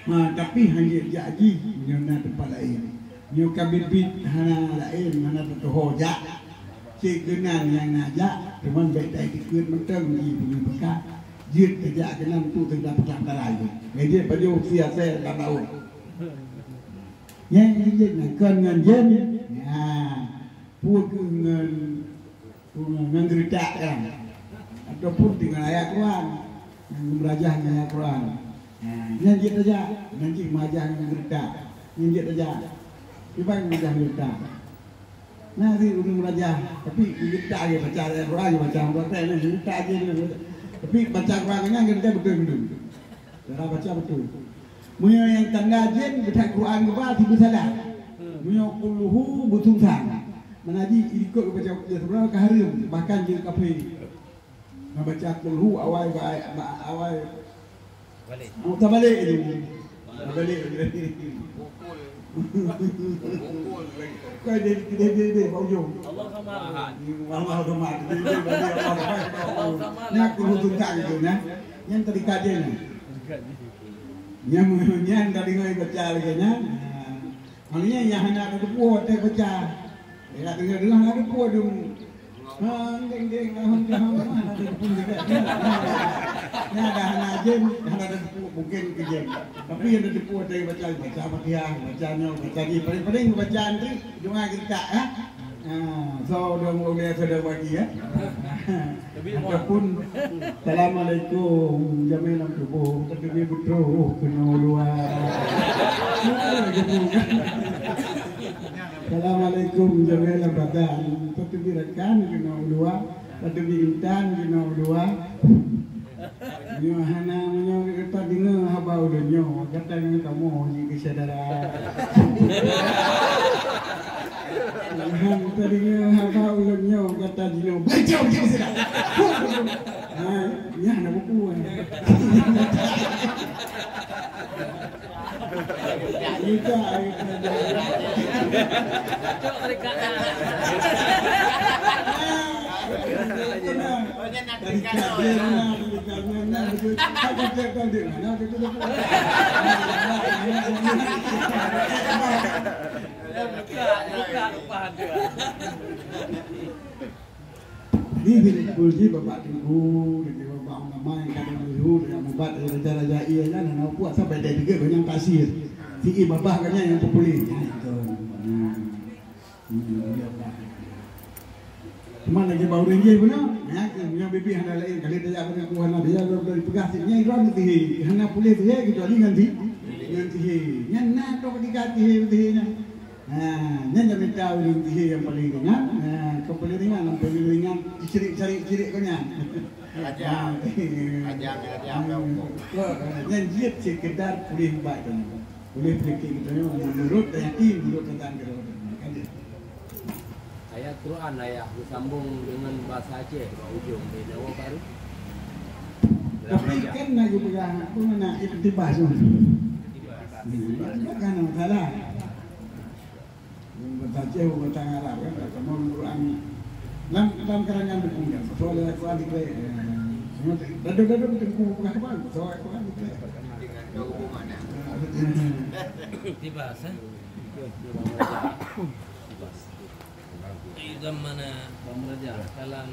Ha, tapi hana jak jih meunyoe na teumpat laén. Nyoe ka biet-biet hana laén, hana teutuho jak. Cit keunan nyang na jak, teuma bèk taikot mantong jih peue beukah. Jeuet tajak keunan tu teuga peugah tarai jih. Nyan jeuet pajoh usia saya lapan tahun. Nyan jeuet na kon ngon jén. Ya. Peue keuh ngon Ngon geuretak kan, ataupun deungon ayat Quran, ngon meurajah ngon ayat Quran. Ha, nyan jeuet tajak, nyan jih meurajah ngon geuretak, nyan jeuet tajak. Kiban meurajah geuretak. Nah, di ureueng meurajah, tapi geuretak lagèe baca ayat Quran, baca Quran, geuretak aja. Tapi baca Quran nyan geuretak beutôi-beutôi. Cara baca beutôi. Meunyoe nyang tanda jén, beutat Quran geuba, tibu salah. Meunyoe kulhu, beutungsang. Mana jih ikot baca, ya, sebenarnya ka hareuem, bahkan jeuet kafé. Nah, baca kulhu awai ba-, ba-, awai. Balik. Oh, tabalik itu. Tabalik. Kau dia, dia, dia, dia, bak ujung. Allah Samad. Allah Samad. Dia, dia, dia, Allah Samad. Ni aku lu tuntak gitu, nah. Yang tadi kajian ni. Nyan, nyan tadi ngai baca lagèe nyan. Ha. Maksudnya, nyang hana tateupeue watèe baca. Ya, deungoe-deungoe hana tateupeue dum. Ha, deng, deng, alhamdulillah, hana tateupeue juga. Nyan dah hana jén, hana tateupeue, mungkin keu jén. Tapi nyang tateupeue watèe baca, baca Fatihah, baca nyoe, baca jih. Paling-paling baca antri, doa kita, ha? Ha, so, dong ulèe saudara bagi, ya. Ataupun, "Assalamualaikum, jamé lam tuboh, tateubiet beutroh keunoe luwa." "Assalamualaikum, jamé lam badan, tateubiet rakan keunoe luwa, tateubiet intan keunoe luwa." Nyoe hana, meunyoe gata deungoe haba ulôn nyoe, gata ngon kamoe jih keu syedara. Nyoe hana tadeungoe haba ulôn nyoe, gata jinoe beucok jih sira. Ha, nyan na buku, eh. Minta, minta. Cok tarikat. Tenang. Tarikat dia, tenang, tarikat dia, tenang. Betul. Tak ada, tak ada. Mana betul, betul. Buka, buka, buka. Jadi, bila pun jih Bapak Teungku, dan juga Bapak Ulama nyang ka lheueh, dan mubat dari raja-raja ie nyan, hana peue, asai bèk dèk deungon nyang taksir. Si ie babah kan nyang populer. Nah, itu. Nah. Hmm, iya, Pak. Cuma lagi bak ureueng jih beuna, ya, nyang bibi hana laén, kali tajak beuna ku hana dia, lalu dari peugah si, nyang droe sihé, hana puléh sihé, kecuali ngon si, ngon sihé. Nyan na tu ketika sihé, sihé nyan. Ha, nyan nyang mita ureueng sihé nyang paling ringan. Ha, keu paling ringan, nyang paling ringan, cirik-cirik-cirik keu nyan. Aja. Ha. Aja, aja, aja. Nyan jeuet sekedar puléh ubat tu. Puléh penyakit geutanyoe meunurot yakin, meunurot teuntang keudroe. Kan jeuet. Ayat Quran, Ayah, beusambong deungon basa Aceh bak ujong, bèk na woe baru. Tapi kan lagi pegang apa mana iktibas tu. Kan masalah. Bahasa Aceh, bahasa Arab kan, tak sama Quran. Lam, lam karangan tu punya, soal Al-Quran dikira. Dadu-dadu tengku bukan apa, soal Al-Quran dikira. Iktibas, eh? Iktibas. Idam mana? Kalam.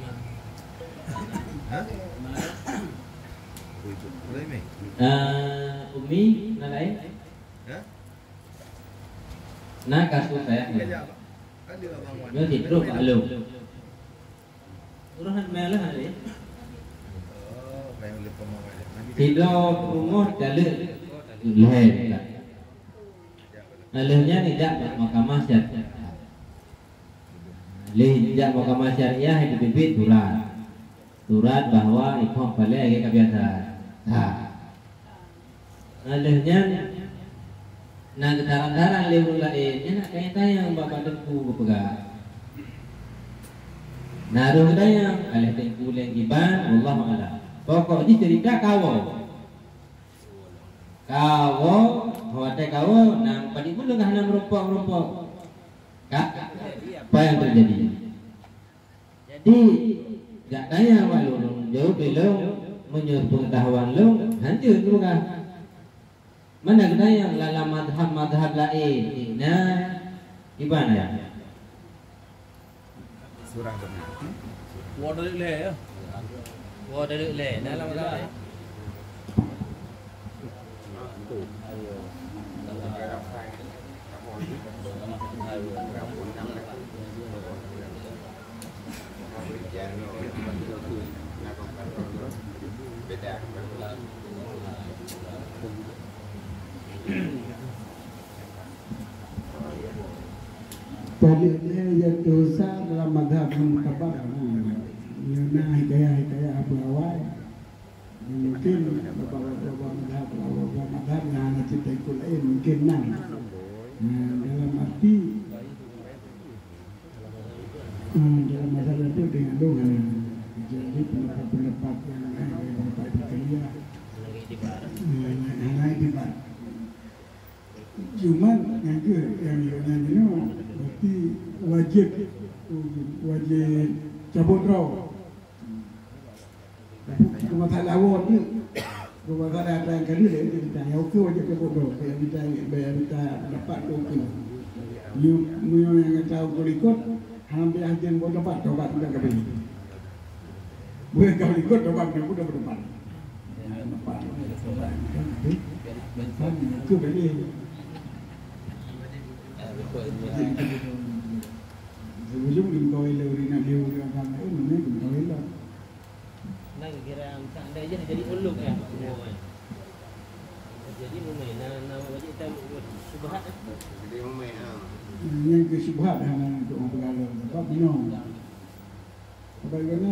Hah? Boleh, Mi? Ah, Umi, na lain? Hah? Na kasus saya. Iya, iya. Ada abang wan. Nyoe di grup alum. Urusan malah hari. Oh, kayak oleh pemakai. Tiga rumah dalil. Lain tak? Aleuh nyan ijak bak mahkamah syariah. Lé ijak mahkamah syariah, ijak bibit surat. Surat bahwa ikhoh palé lagèe ka biasa. Ha. Aleuh nyan, na geutaran-taran lé ureueng laén, nyan nak tanyong-tanyong bak, bak teungku geupeugah. Na roh geutanyong, aleuh teungku lé iban, wallahu a'lam. Pokok jih cerita kawoe. Kawoe, watèe kawoe, na padit buleuen hana meurumpok-meurumpok. Ka? Apa yang terjadi? Jadi, jak tanya awak lôn, jaweueb lé lôn, meunyoe pengetahuan lôn, hanjeuet lôn peugah. Mana geutanyong lam madhab-madhab laén, na iban ya? Surah benar. Wa dalil lé ya. Wa dalil lé, dalam agama ya. Tadi ni ya dosa dalam mazhab mutabar. Nyoe na hikayah-hikayah Abu Awai. Mungkin beberapa mazhab, beberapa mazhab yang hana cerita ikut lain, mungkin nan. Nah, dalam arti, hmm, dalam masalah itu dengan doa. Jadi pendapat-pendapat yang lain, pendapat Zakaria, hmm, hana itibar. Cuman nyang keuh nyang nyoe berarti wajib, wajib cabot droe. Tapi keu masalah awon ni, keu masalah atra nyang ka lheueh, jadi tanya, oke, wajib cabot droe. Bèk mita, bèk mita dapat tu oke. Nyoe, nyoe nyang ka tahu keu likot, hana bèk hajeng buat dapat, tobat tidak kabeh. Bukan kau likot, tobat tidak, udah berdebat. Ujung di kau elo ri nak dia orang agama, eh, mana dia kau elo? Nah, kira misalnya dia jadi uluk ya. Jadi mumai, nah, nah, wajib tahu subhat. Jadi mumai, ha. Yang ke subhat hana untuk orang pegalon. Sebab bingung. Bagaimana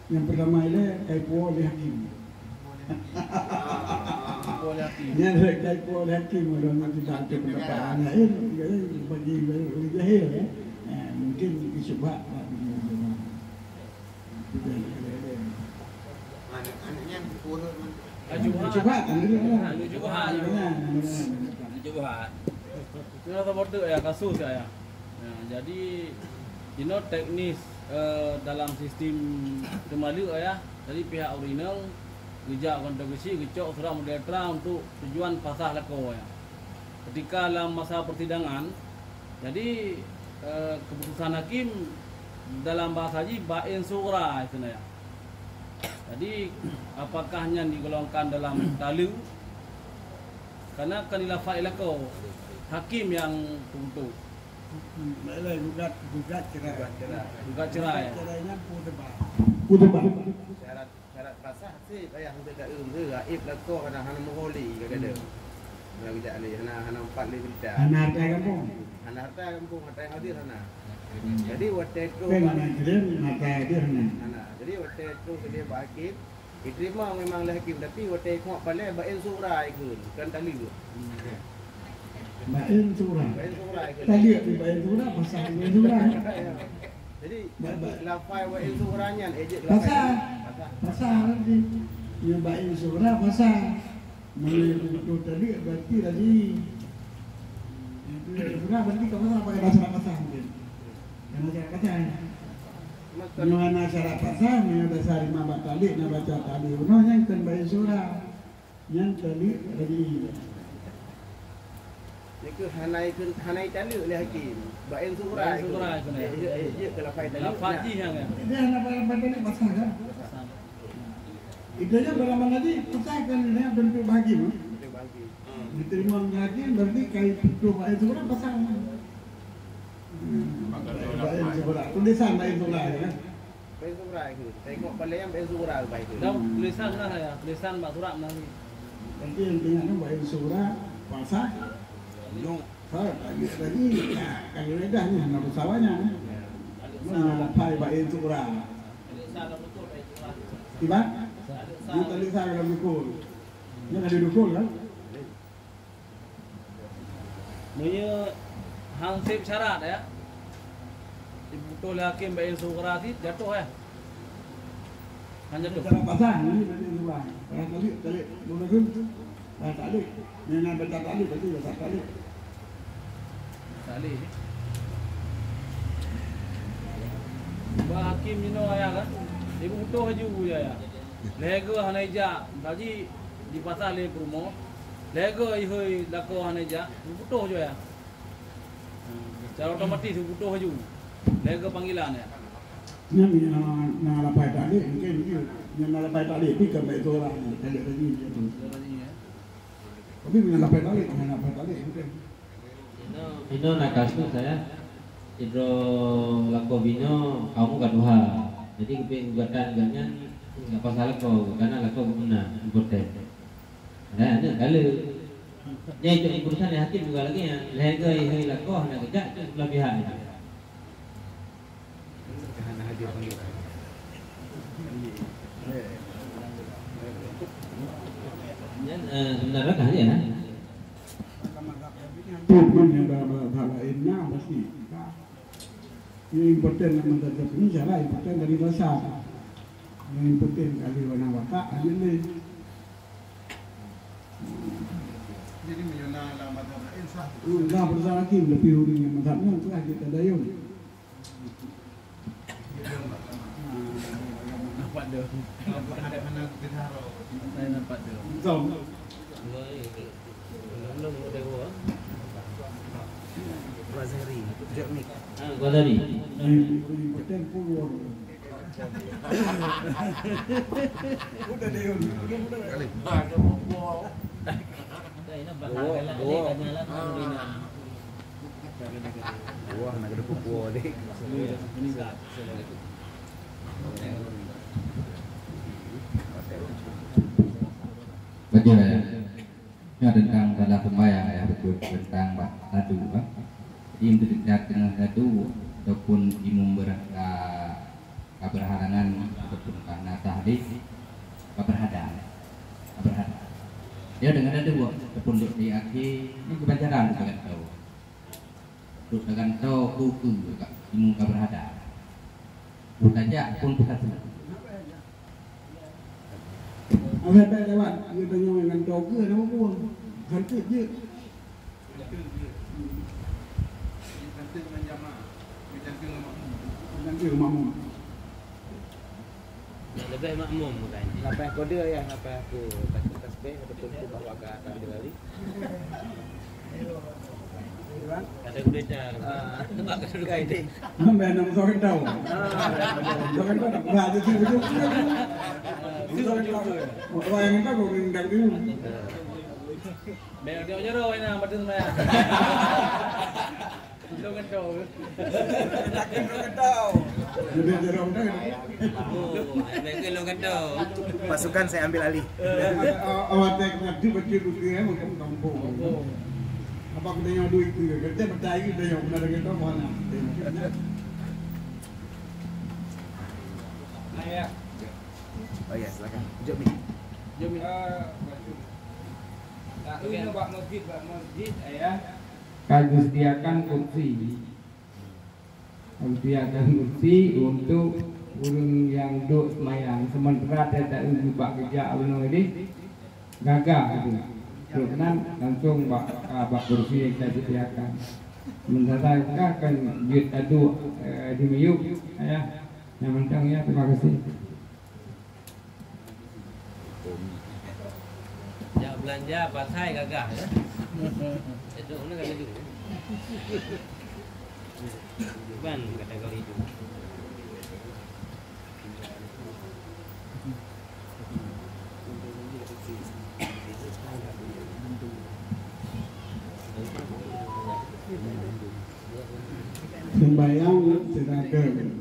yang pertama ilèe, kai puwoe lé hakim. Puwoe lé hakim. Nyan lé kai puwoe lé hakim, orang yang tidak ada pendapat lain, bagi orang jahil, ya. Eh, mungkin disubhat lah, disubhat. Aneuk-aneuk nyan puwoe. Cuba, cuba, cuba. Cuba. Itu rasa bodoh ya, kasus ya. Nah, jadi, inoe teknis, eh, dalam sistem teumbalek ya. Jadi pihak urinal geujak kontribusi, geucok surat mudarat untuk tujuan pasah lakoe ya. Ketika dalam masa persidangan, jadi, eh, keputusan hakim dalam bahasa jih bain sughra itu ya. Jadi apakah nyan digolongkan dalam taleu? Karena kan ilafai lakoe, hakim yang pemutus. Baiklah, gugat, gugat cerai. Gugat cerai. Gugat cerai. Gugat cerai nyan peue teubang? Peue teubang? Syarat, syarat pasah si payah untuk tak eum ke, gaib lakoe hana, hana meuholi ka keuh. Hana geujak lé, hana, hana empat lé berita. Hana harta gampông. Hana harta gampông, harta yang hadir hana. Jadi watèe troh kan bak hana hadir, harta hadir hana. Hana. Jadi watèe troh keudeh bak hakim, diterima memang lé hakim, tapi watèe ikhoh palèe bain sughra ikheun, kan taleu. Bain sughra. Bain sughra ikheun. Taleu bain sughra, pasah bain sughra. Jadi, ba-, ba-, lafai bain sughra nyan, eh, jeuet lafai. Pasah. Pasah. Pasah nanti. Nyoe bak ain sughra pasah. Meunyoe beutôi taleuek berarti raja'i. Nyoe beutôi taleuek berarti ka pasah, pakai dasar pasah mungkin. Karena syarat pasah. Nyoe hana syarat pasah, nyoe dasar lima bak taleuek, na baca taleuek. Nyoe nyang kheun bak ain sughra. Nyang taleuek raja'i. Nyoe keuh hana ikheun, hana italeuek lé hakim. Bak ain sughra. Bak ain sughra ikheun. Eh, eh, eh, jeuet keu lafai taleuek. Lafai jih nyang, ya. Dia hana lafai taleuek pasah kan? Pasah. Itu nya dalam mana tadi pasah kan, ya, bentuk bagi, ha? Bentuk bagi. Diterima oleh hakim berarti kai putus bak ain sughra pasah. Hmm. Bak ain sughra. Tulisan bak ain sughra, ya. Bak ain sughra ikheun. Tengok balèe nyang bak ain sughra bak ikheun. Dan tulisan lah ya, tulisan bak surat nah. Tapi yang tengok tu bak ain sughra pasah. Ha, lagi, lagi. Nah, kalau dah ni, nak bersawanya. Mana pai bak ain sughra? Iban? Ni tadi saya dalam dukul. Ni ada dukul kan? Meunyoe han seb syarat, ya, diputoh lé hakim bak ain sughra cit, jatuh, ya. Han jatuh. Cara pasah, ni tadi luar. Kalau tadi, tadi, guna tu, dah tak boleh. Ni nak baca tak boleh, berarti dah tak boleh. Tak boleh. Bak hakim jinoe, ya, kan? Diputoh laju, ya, ya. Lhèe goe hana ijak, tadi dipasah lé peurumoh. Lhèe goe ihôi lakoe hana ijak, geuputoh ju ya. Secara otomatis geuputoh ju. Lhèe goe panggilan ya. Nyan nyang na lafai taklid mungkin jeuet. Nyang na lafai taklid pi kan baik tu orang taklid tadi dia tu. Tapi nyang lafai taklid, nyang lafai taklid mungkin. Inoe na kasus saya, sidroe lakoe binoe kaum ka tuha. Jadi geupeuék gugatan gobnyan nggak pasal lakoe, karena lakoe geuh meunan, impoten. Ada aneuk galak. Nyan itu keputusan dari hakim juga lagi ya. Lhèe goe hai lakoe hana geujak itu sebelah pihak itu. Nyan, eh, sebenarnya kah ya? Pun yang dah, dah, dah, dah, pasti. Yang impoten nak mazhab Syafi'i, salah impoten dari dasar. Yang impoten kali warna watak, hanya ni. Jadi, meunyoe na lam mazhab laén sah. Hmm, dah berusaha lagi, lebih urang yang mazhab ni, tu lah kita dayung. Nampak dah. Nampak dah. Saya nampak dah. Betul. Belum, belum ada gua. Gua Zahri, jok mik. Ah, gua Zahri. Yang paling penting pun gua. Udah deh, udah. Kali. Ada gua. Dah, ini bakal galak ni, tanya lah, Zahri. Wah, nak kena pukul dek. Baca ya. Ini tentang tanda sembahyang ya, betul tentang bak tadu kan. Jadi untuk tengah tadu ataupun imum berada ka berhalangan ataupun ka na tahdid, ka berhadang, ka berhadang. Ya dengan tadu ataupun duduk di akhir, ini kebanjaran kita kan tahu. Duek tagantoe keu-keu ka imum ka berhadang. Butajak pun butajak. Awai bèk lewat, geutanyoe ngon toke nama buang. Ganti jeuet. Ganti makmum. Leubeh makmum bukan. Lapeh kode ya, lapeh aku baca tasbih ataupun aku bawa ke atas kembali. Ada berita. Ah. Nampak ke dulu kau itu? Nampak nama seorang tahu. Ah. Seorang tahu tak pernah ada tu betul. Seorang tahu. Orang yang tahu orang yang tahu. Biar dia jero ini nama tu sebenarnya. Lôn keudroe. Lôn keudroe. Lôn keudroe. Oh, lôn keudroe. Pasukan saya ambil alih. Awak teh kena tu betul betul ya, macam kampung. Apa kita yang duit tu? Kita percaya kita yang benar kita mana? Oh ya, silakan. Jom ni. Jom ni. Ah, baca. Tak kena bak masjid, bak masjid, ayah. Ka geusediakan kursi. Ka geusediakan kursi untuk Ureuëng nyang duek seumayang, seumeuntara teuh taeu bak geujak bunoe jih, gagah geuh. Trok nan langsong bak, bak kursi nyang ka sediakan. Seumeuntara ka kan jeuet taduek, eh, di miyueb, ya. Nyang mantong ya, terima kasih. Jak beulanja pasai gagah, ya. Cedok na ka laju. Ban kategori tu. Sembahyang siradeung.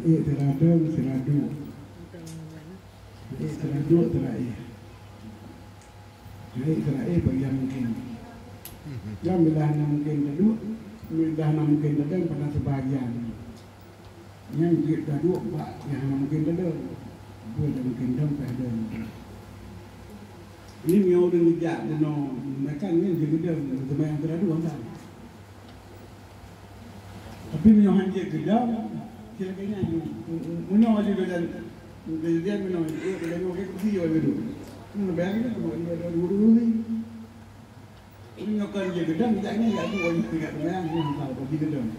Ék siradeung, siraduek. Ék siraduek, siraéh. Ék siraéh bagian mungkin. Kan bila hana mungkin taduek, bila hana mungkin tadeung, pada sebahagian. Nyang jeuet taduek bak nyang hana mungkin tadeung. Dua nyang mungkin deung, payah deung. Ini meunyoe ureuëng geujak bunoe, meunan nyan jeuet geudeung, seumayang siraduek, kan? Tapi meunyoe han jeuet geudeung, kira-kira nyan, meunyoe aju geudeung, geudeung meunyoe, geudeung, geudeung, geudeung, geudeung, geudeung. Meunyoe bayang itu, geudeung, geudeung, geudeung, geudeung. Meunyoe kon jeuet geudeung, jak nyan, jak duek, jak duek, jak duek, jak duek, jak duek.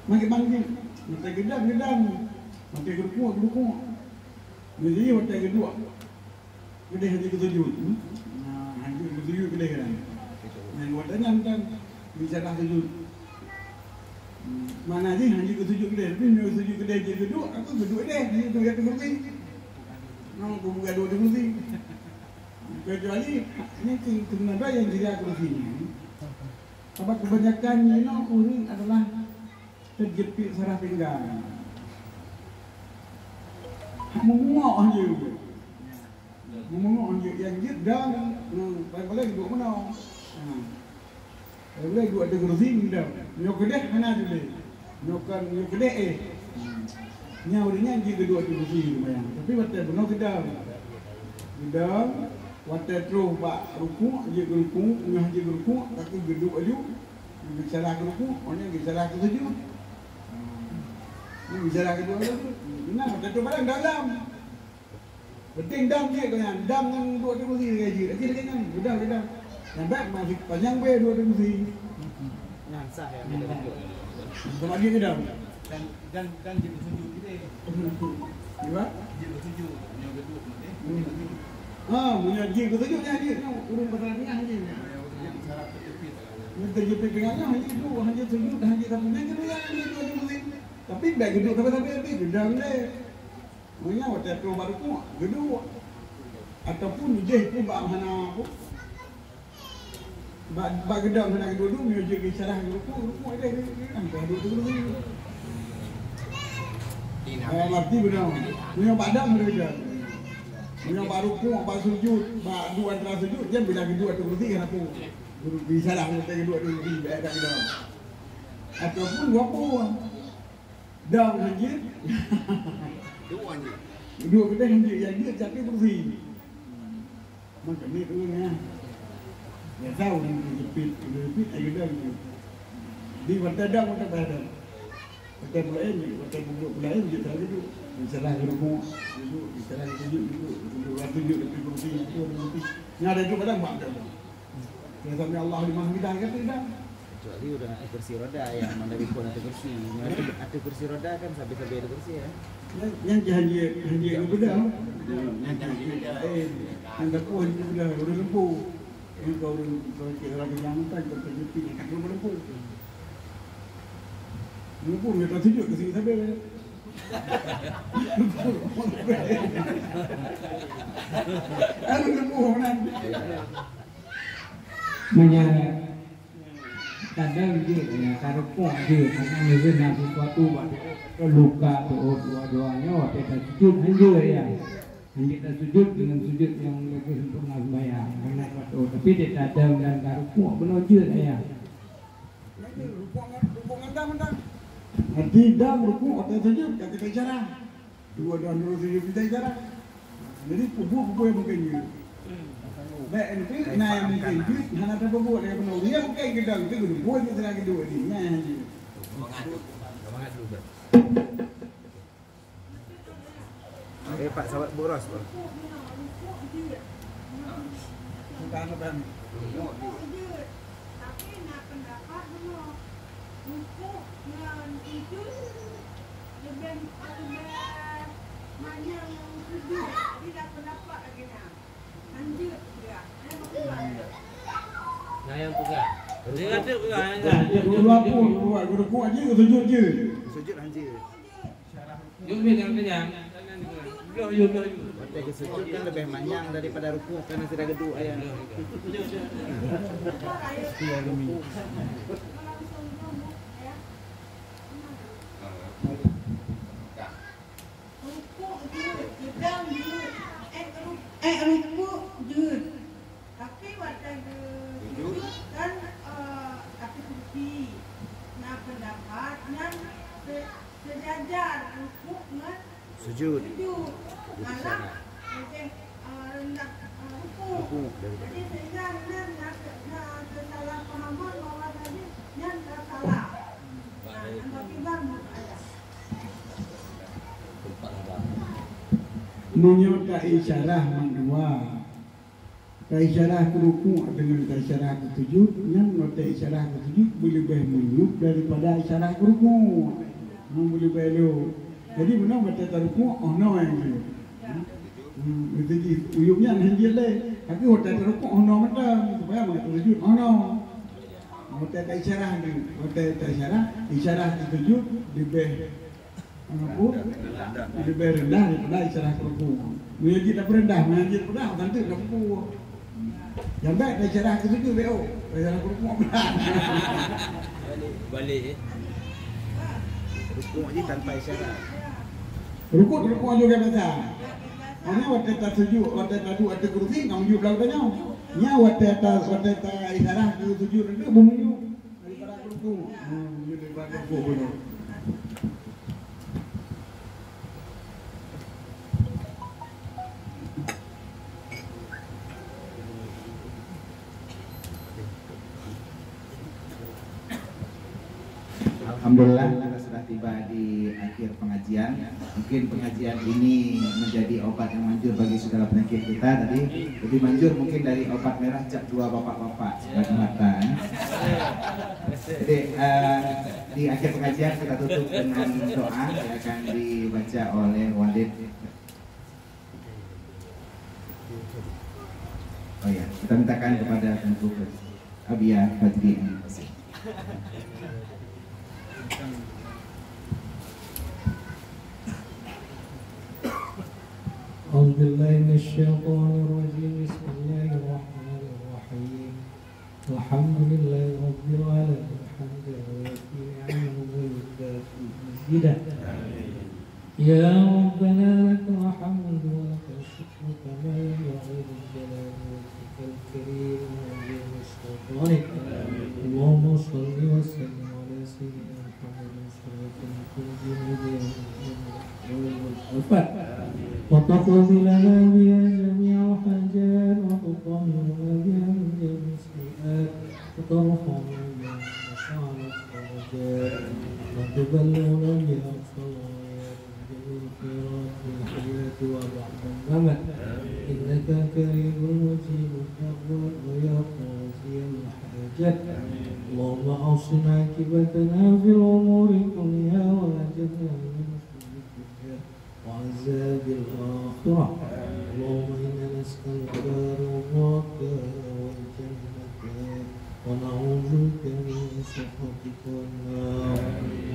Makai bangkit, makai geudeung, geudeung. Makai geurukuk, geurukuk. Meunyoe watèe geuduek. Keudeh hana geusujut. Nah, hana geusujut keudeh kan. Nyang watèe nyan kan bicara sujut. Mana jih hana geusujut keudeh, tapi meunyoe sujut keudeh jih geuduek, aku geuduek deh, jih tu ya kursi. Nah, aku buka dua kursi. Kecuali ini tu sebenarnya yang jadi kursi ni. Sebab kebanyakan nyoe ureuëng adalah terjepit sarah pinggang. Meungok je. Meungoh jeuet nyang jeuet dong, hmm, paléng-paléng duek meunoe. Ha. Paléng-paléng duek ateueh kursi dong. Nyoe keudeh hana jeuet lé. Nyoe kon, nyoe keudeh éh. Hmm. Nyan ureuëng nyan jeuet keu duek ateueh kursi seumayang. Tapi watèe bunoe geudong. Geudong, watèe troh bak rukuk, jeuet keu rukuk, nyoe jeuet keu rukuk, tapi geuduek aju. Geusalah keu rukuk, oh nyan geusalah keu sujud. Hmm. Nyan geusalah keu sujud. Beuna, watèe troh barang dalam. Penting dam jeuet keu nyan, dam ngon duek ateueh kursi lagèe jeuet. Lagèe lagèe nyan, beudam, beudam. Nyang bèk masih panyang bèe duek ateueh kursi. Nyan sah ya. Sama dia ke dam. Dan, dan, dan jeuet beusujud gitu ya. Iya? Jeuet beusujud, nyoe beuduk mati. Hmm. Ha, meunyoe jeuet beusujud nyan jeuet, nyoe ureueng pasal tengah jeuet. Nyoe jeuet syarat terjepit. Nyoe terjepit tengah nyoe, hanya itu, hanya sujud, hanya satu. Nyan kedua, hanya duek ateueh kursi. Tapi bèk geuduek sabe-sabe, tapi gedam deh. Meunyoe watèe troh bak rukuk, geuduek. Ataupun jih pun bak hana apa. Bak, bak geudong hana geuduek, meunyoe jeuet geusalah rukuk, rukuk deh, deh, deh, deh, deh, deh, deh. Eh, berarti beuna. Meunyoe bak dong hana geuduek. Meunyoe bak rukuk, bak sujud, bak duek antara sujud, nyan bila geuduek ateueh kursi kan apa. Geuduek geusalah, geuduek ateueh kursi, bèk, bèk geuduek. Ataupun dua puluh. Dong hanjeuet. Dua hanjeuet. Dua keudeh hanjeuet, nyang jeuet cakri beureusi. Maka ni ureueng, ya. Ya tahu ni jepit, jepit aja dah gitu. Di mata dah, mata dah dah. Mata pula ni, mata buku pula ni, dia tak duduk. Bicara ilmu, duduk, bicara ilmu, duduk, duduk, duduk, duduk, duduk, duduk, duduk. Ni ada tu pada mak dah. Yang sami Allahu liman hamidah, kata dah. Kecuali ureueng ateueh kursi roda, ya, mana bikon ateueh kursi. Ateueh, ateueh kursi roda kan sabe-sabe ateueh kursi, ya. Yang, yang jih hanjeuet, hanjeuet ngon beudang. Yang jih hanjeuet ngon beudang. Eh, yang dakwah hanjeuet ngon beudang, ureueng lempu. Yang kau ureueng, kau cek ureueng yang kan, kau terjepit, yang tak lempu. Lempu, yang tak sujud, ke sini sabe. Aduh, lempu, mana? Meunyoe kadang jeuet, ya, ka rukuk jeuet, kadang jeuet na sesuatu bak luka tu'oh dua-dua nyoe, watèe tasujud hanjeuet, ya. Hanjeuet tasujud deungon sujud nyang leubeh sempurna sembahyang, karena ka tu'oh. Tapi di tadong dan ka rukuk bunoe jeuet, ya. Nanti dam rukuk watèe sujud, ka kita cara. Dua dan dua tujuh kita cara. Jadi, kubu-kubu yang mungkin ni. Baik, itu, nah, yang mungkin tu, hana tapubuet lagèe bunoe. Dia mungkin kita, kita guna buat je sedang kedua ni. Nah, yang ni. Semangat dulu, Bang. Pak, sahabat boros, Pak. Nah, yang pegang. Dia kata pegang, yang pegang. Dua pun, dua, rukuk aja, sujud je. Sujud aja. Jom, jom, jom, jom. Bloh, jom, bloh, jom. Watèe geusujud kan leubeh manyang daripada rukuk, karena sudah geuduk ayah. Rukuk jeuet, geudong jeuet, ék ru-, ék rukuk jeuet. Tapi watèe geusujud kan, eh, tapi suci. Na pendapat nyan se-, sejajar rukuk ngon sujud. Sujud. Jadi malah sana. Lebih, eh, rendah, eh, rukuk. Rukuk daripada. Jadi sehingga nyan na, na kesalahpahaman bahwa tadi nyan ka salah. Nah, nyan tapi baru ada. Meunyoe taisyarah mandua, taisyarah keu rukuk deungon taisyarah keu sujud, nyan watèe isyarah keu sujud beuleubeh miyueb daripada isyarah keu rukuk. Nyan beuleubeh lom. Jadi, meunan watèe tarukuk, oh noe nyang jeuet. Hmm, jadi, uyueb nyan hana jeuet lé. Tapi watèe tarukuk, oh noe mantong. Supaya mangat tasujud, oh noe. Watèe taisyarah tu, watèe taisyarah, isyarah keu sujud leubeh Apa? Leubeh rendah daripada isyarah keu rukuk. Meunyoe jeuet tapeurendah, meunyoe jeuet tapeurendah, bukan tu dah rukuk. Nyang bèk isyarah keu sujud, bèk, oh. Isyarah keu rukuk. Balik, eh. Rukuk je tanpa isyarah. Rukuk, rukuk juga biasa. Hanya watèe tasujud, watèe taduek ateueh kursi, ngon miyueb lam tanyoe. Nya watèe ta-, watèe taisyarah keu sujud, itu beumiyueb. Daripada rukuk. Hmm, daripada rukuk beuna. Alhamdulillah, kita sudah tiba di akhir pengajian. Mungkin pengajian ini menjadi obat yang manjur bagi segala penyakit kita tadi. Lebih manjur mungkin dari obat merah cap dua bapak-bapak, obat mata, eh. Jadi, eh, di akhir pengajian kita tutup dengan doa yang akan dibaca oleh Walid. Oh ya, kita mintakan kepada Tuanku Abiya Fajri M Qasim. أعوذ بالله من الشيطان الرجيم. بسم الله الرحمن الرحيم. الحمد لله رب العالمين. حمدا يوافي نعمه ويكافئ مزيده. يا ربنا لك الحمد ولك الشكر كما ينبغي لجلال وجهك الكريم وعظيم سلطانك. اللهم صل وسلم على سيدنا محمد صلاة تنجينا بها من الأهوال والآفات وتقضي لنا بها جميع الحاجات وتطهرنا بها من جميع السيئات وترفعنا بها مقام الدرجات وتبلغنا بها أقصى الغايات من جميع الخيرات في الحياة وبعد الممات. إنك قريب مجيب الدعوات ويا قاضي الحاجات. اللهم أحسن عاقبتنا في الأمور كلها وأجرنا من خزي الدنيا وعذاب الآخرة. اللهم إنا نسألك رضاك والجنة ونعوذ بك من سخطك والنار.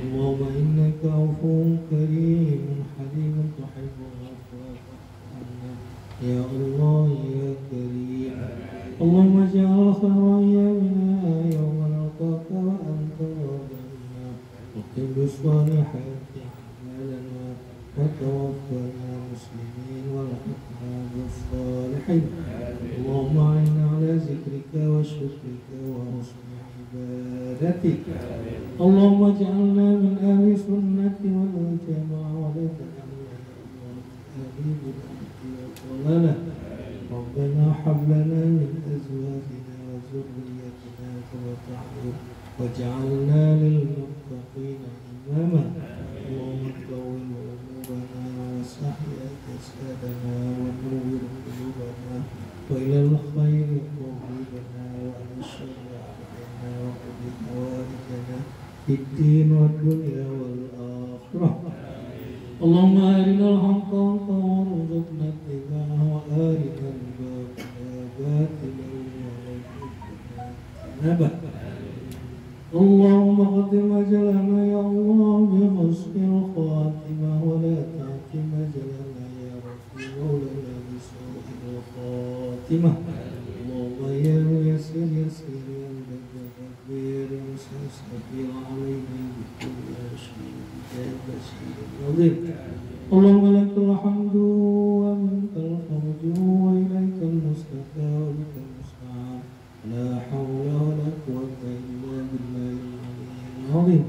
اللهم إنك عفو كريم حليم تحب العفو فاعف عنا يا الله يا كريم. اللهم اجعل خير أيامنا يوم نلقاك وأنت راض عنا. وأقم بالصالحات أعمالنا وتوفنا مسلمين والحقنا بالصالحين. اللهم أعنا على ذكرك وشكرك وحسن عبادتك. اللهم اجعلنا من أهل السنة والجماعة ولا تجعلنا يا الله من أهل البدعة والضلالة. ربنا هب لنا من أزواجنا وذرياتنا قرة أعين واجعلنا للمتقين إماما. اللهم طول عمورنا ووسع أرزاقنا في الدين والدنيا والآخرة. اللهم أرنا الحق حقا وارزقنا اتباعه، وأرنا الباطل باطلا وارزقنا اجتنابه. اللهم اختم أجلنا يا الله بحسن الخاتمة، ولا تختم أجلنا يا رب مولانا بسوء الخاتمة. اللهم يا ميسر يسر، يا مدبر دبر، يا مسهل سهل علينا بكل شيء يا بشير نظير. اللهم لك الحمد ومنك الفضل وإليك المشتكى وبك المستعان. لا حول ولا قوة إلا بالله العلي العظيم.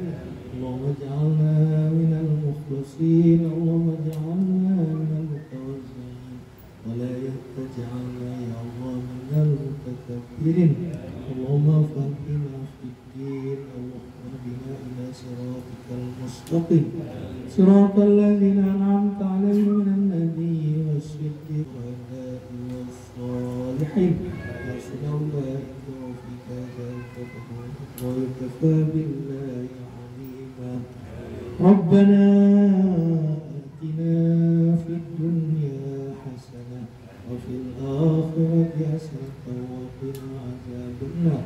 اللهم اجعلنا من المخلصين، اللهم اجعلنا من المتواضعين، ولا تجعلنا يا الله من المتكبرين. اللهم فقهنا في الدين، اللهم اهدنا إلى صراطك المستقيم، صراط الذين أنعمت عليهم من النبيين والصديقين والشهداء والصالحين، وحسن أولئك رفيقا. ذلك فضل الله، وكفى بالله عليما. ربنا آتنا في الدنيا حسنة وفي الآخرة حسنة وقنا عذاب النار.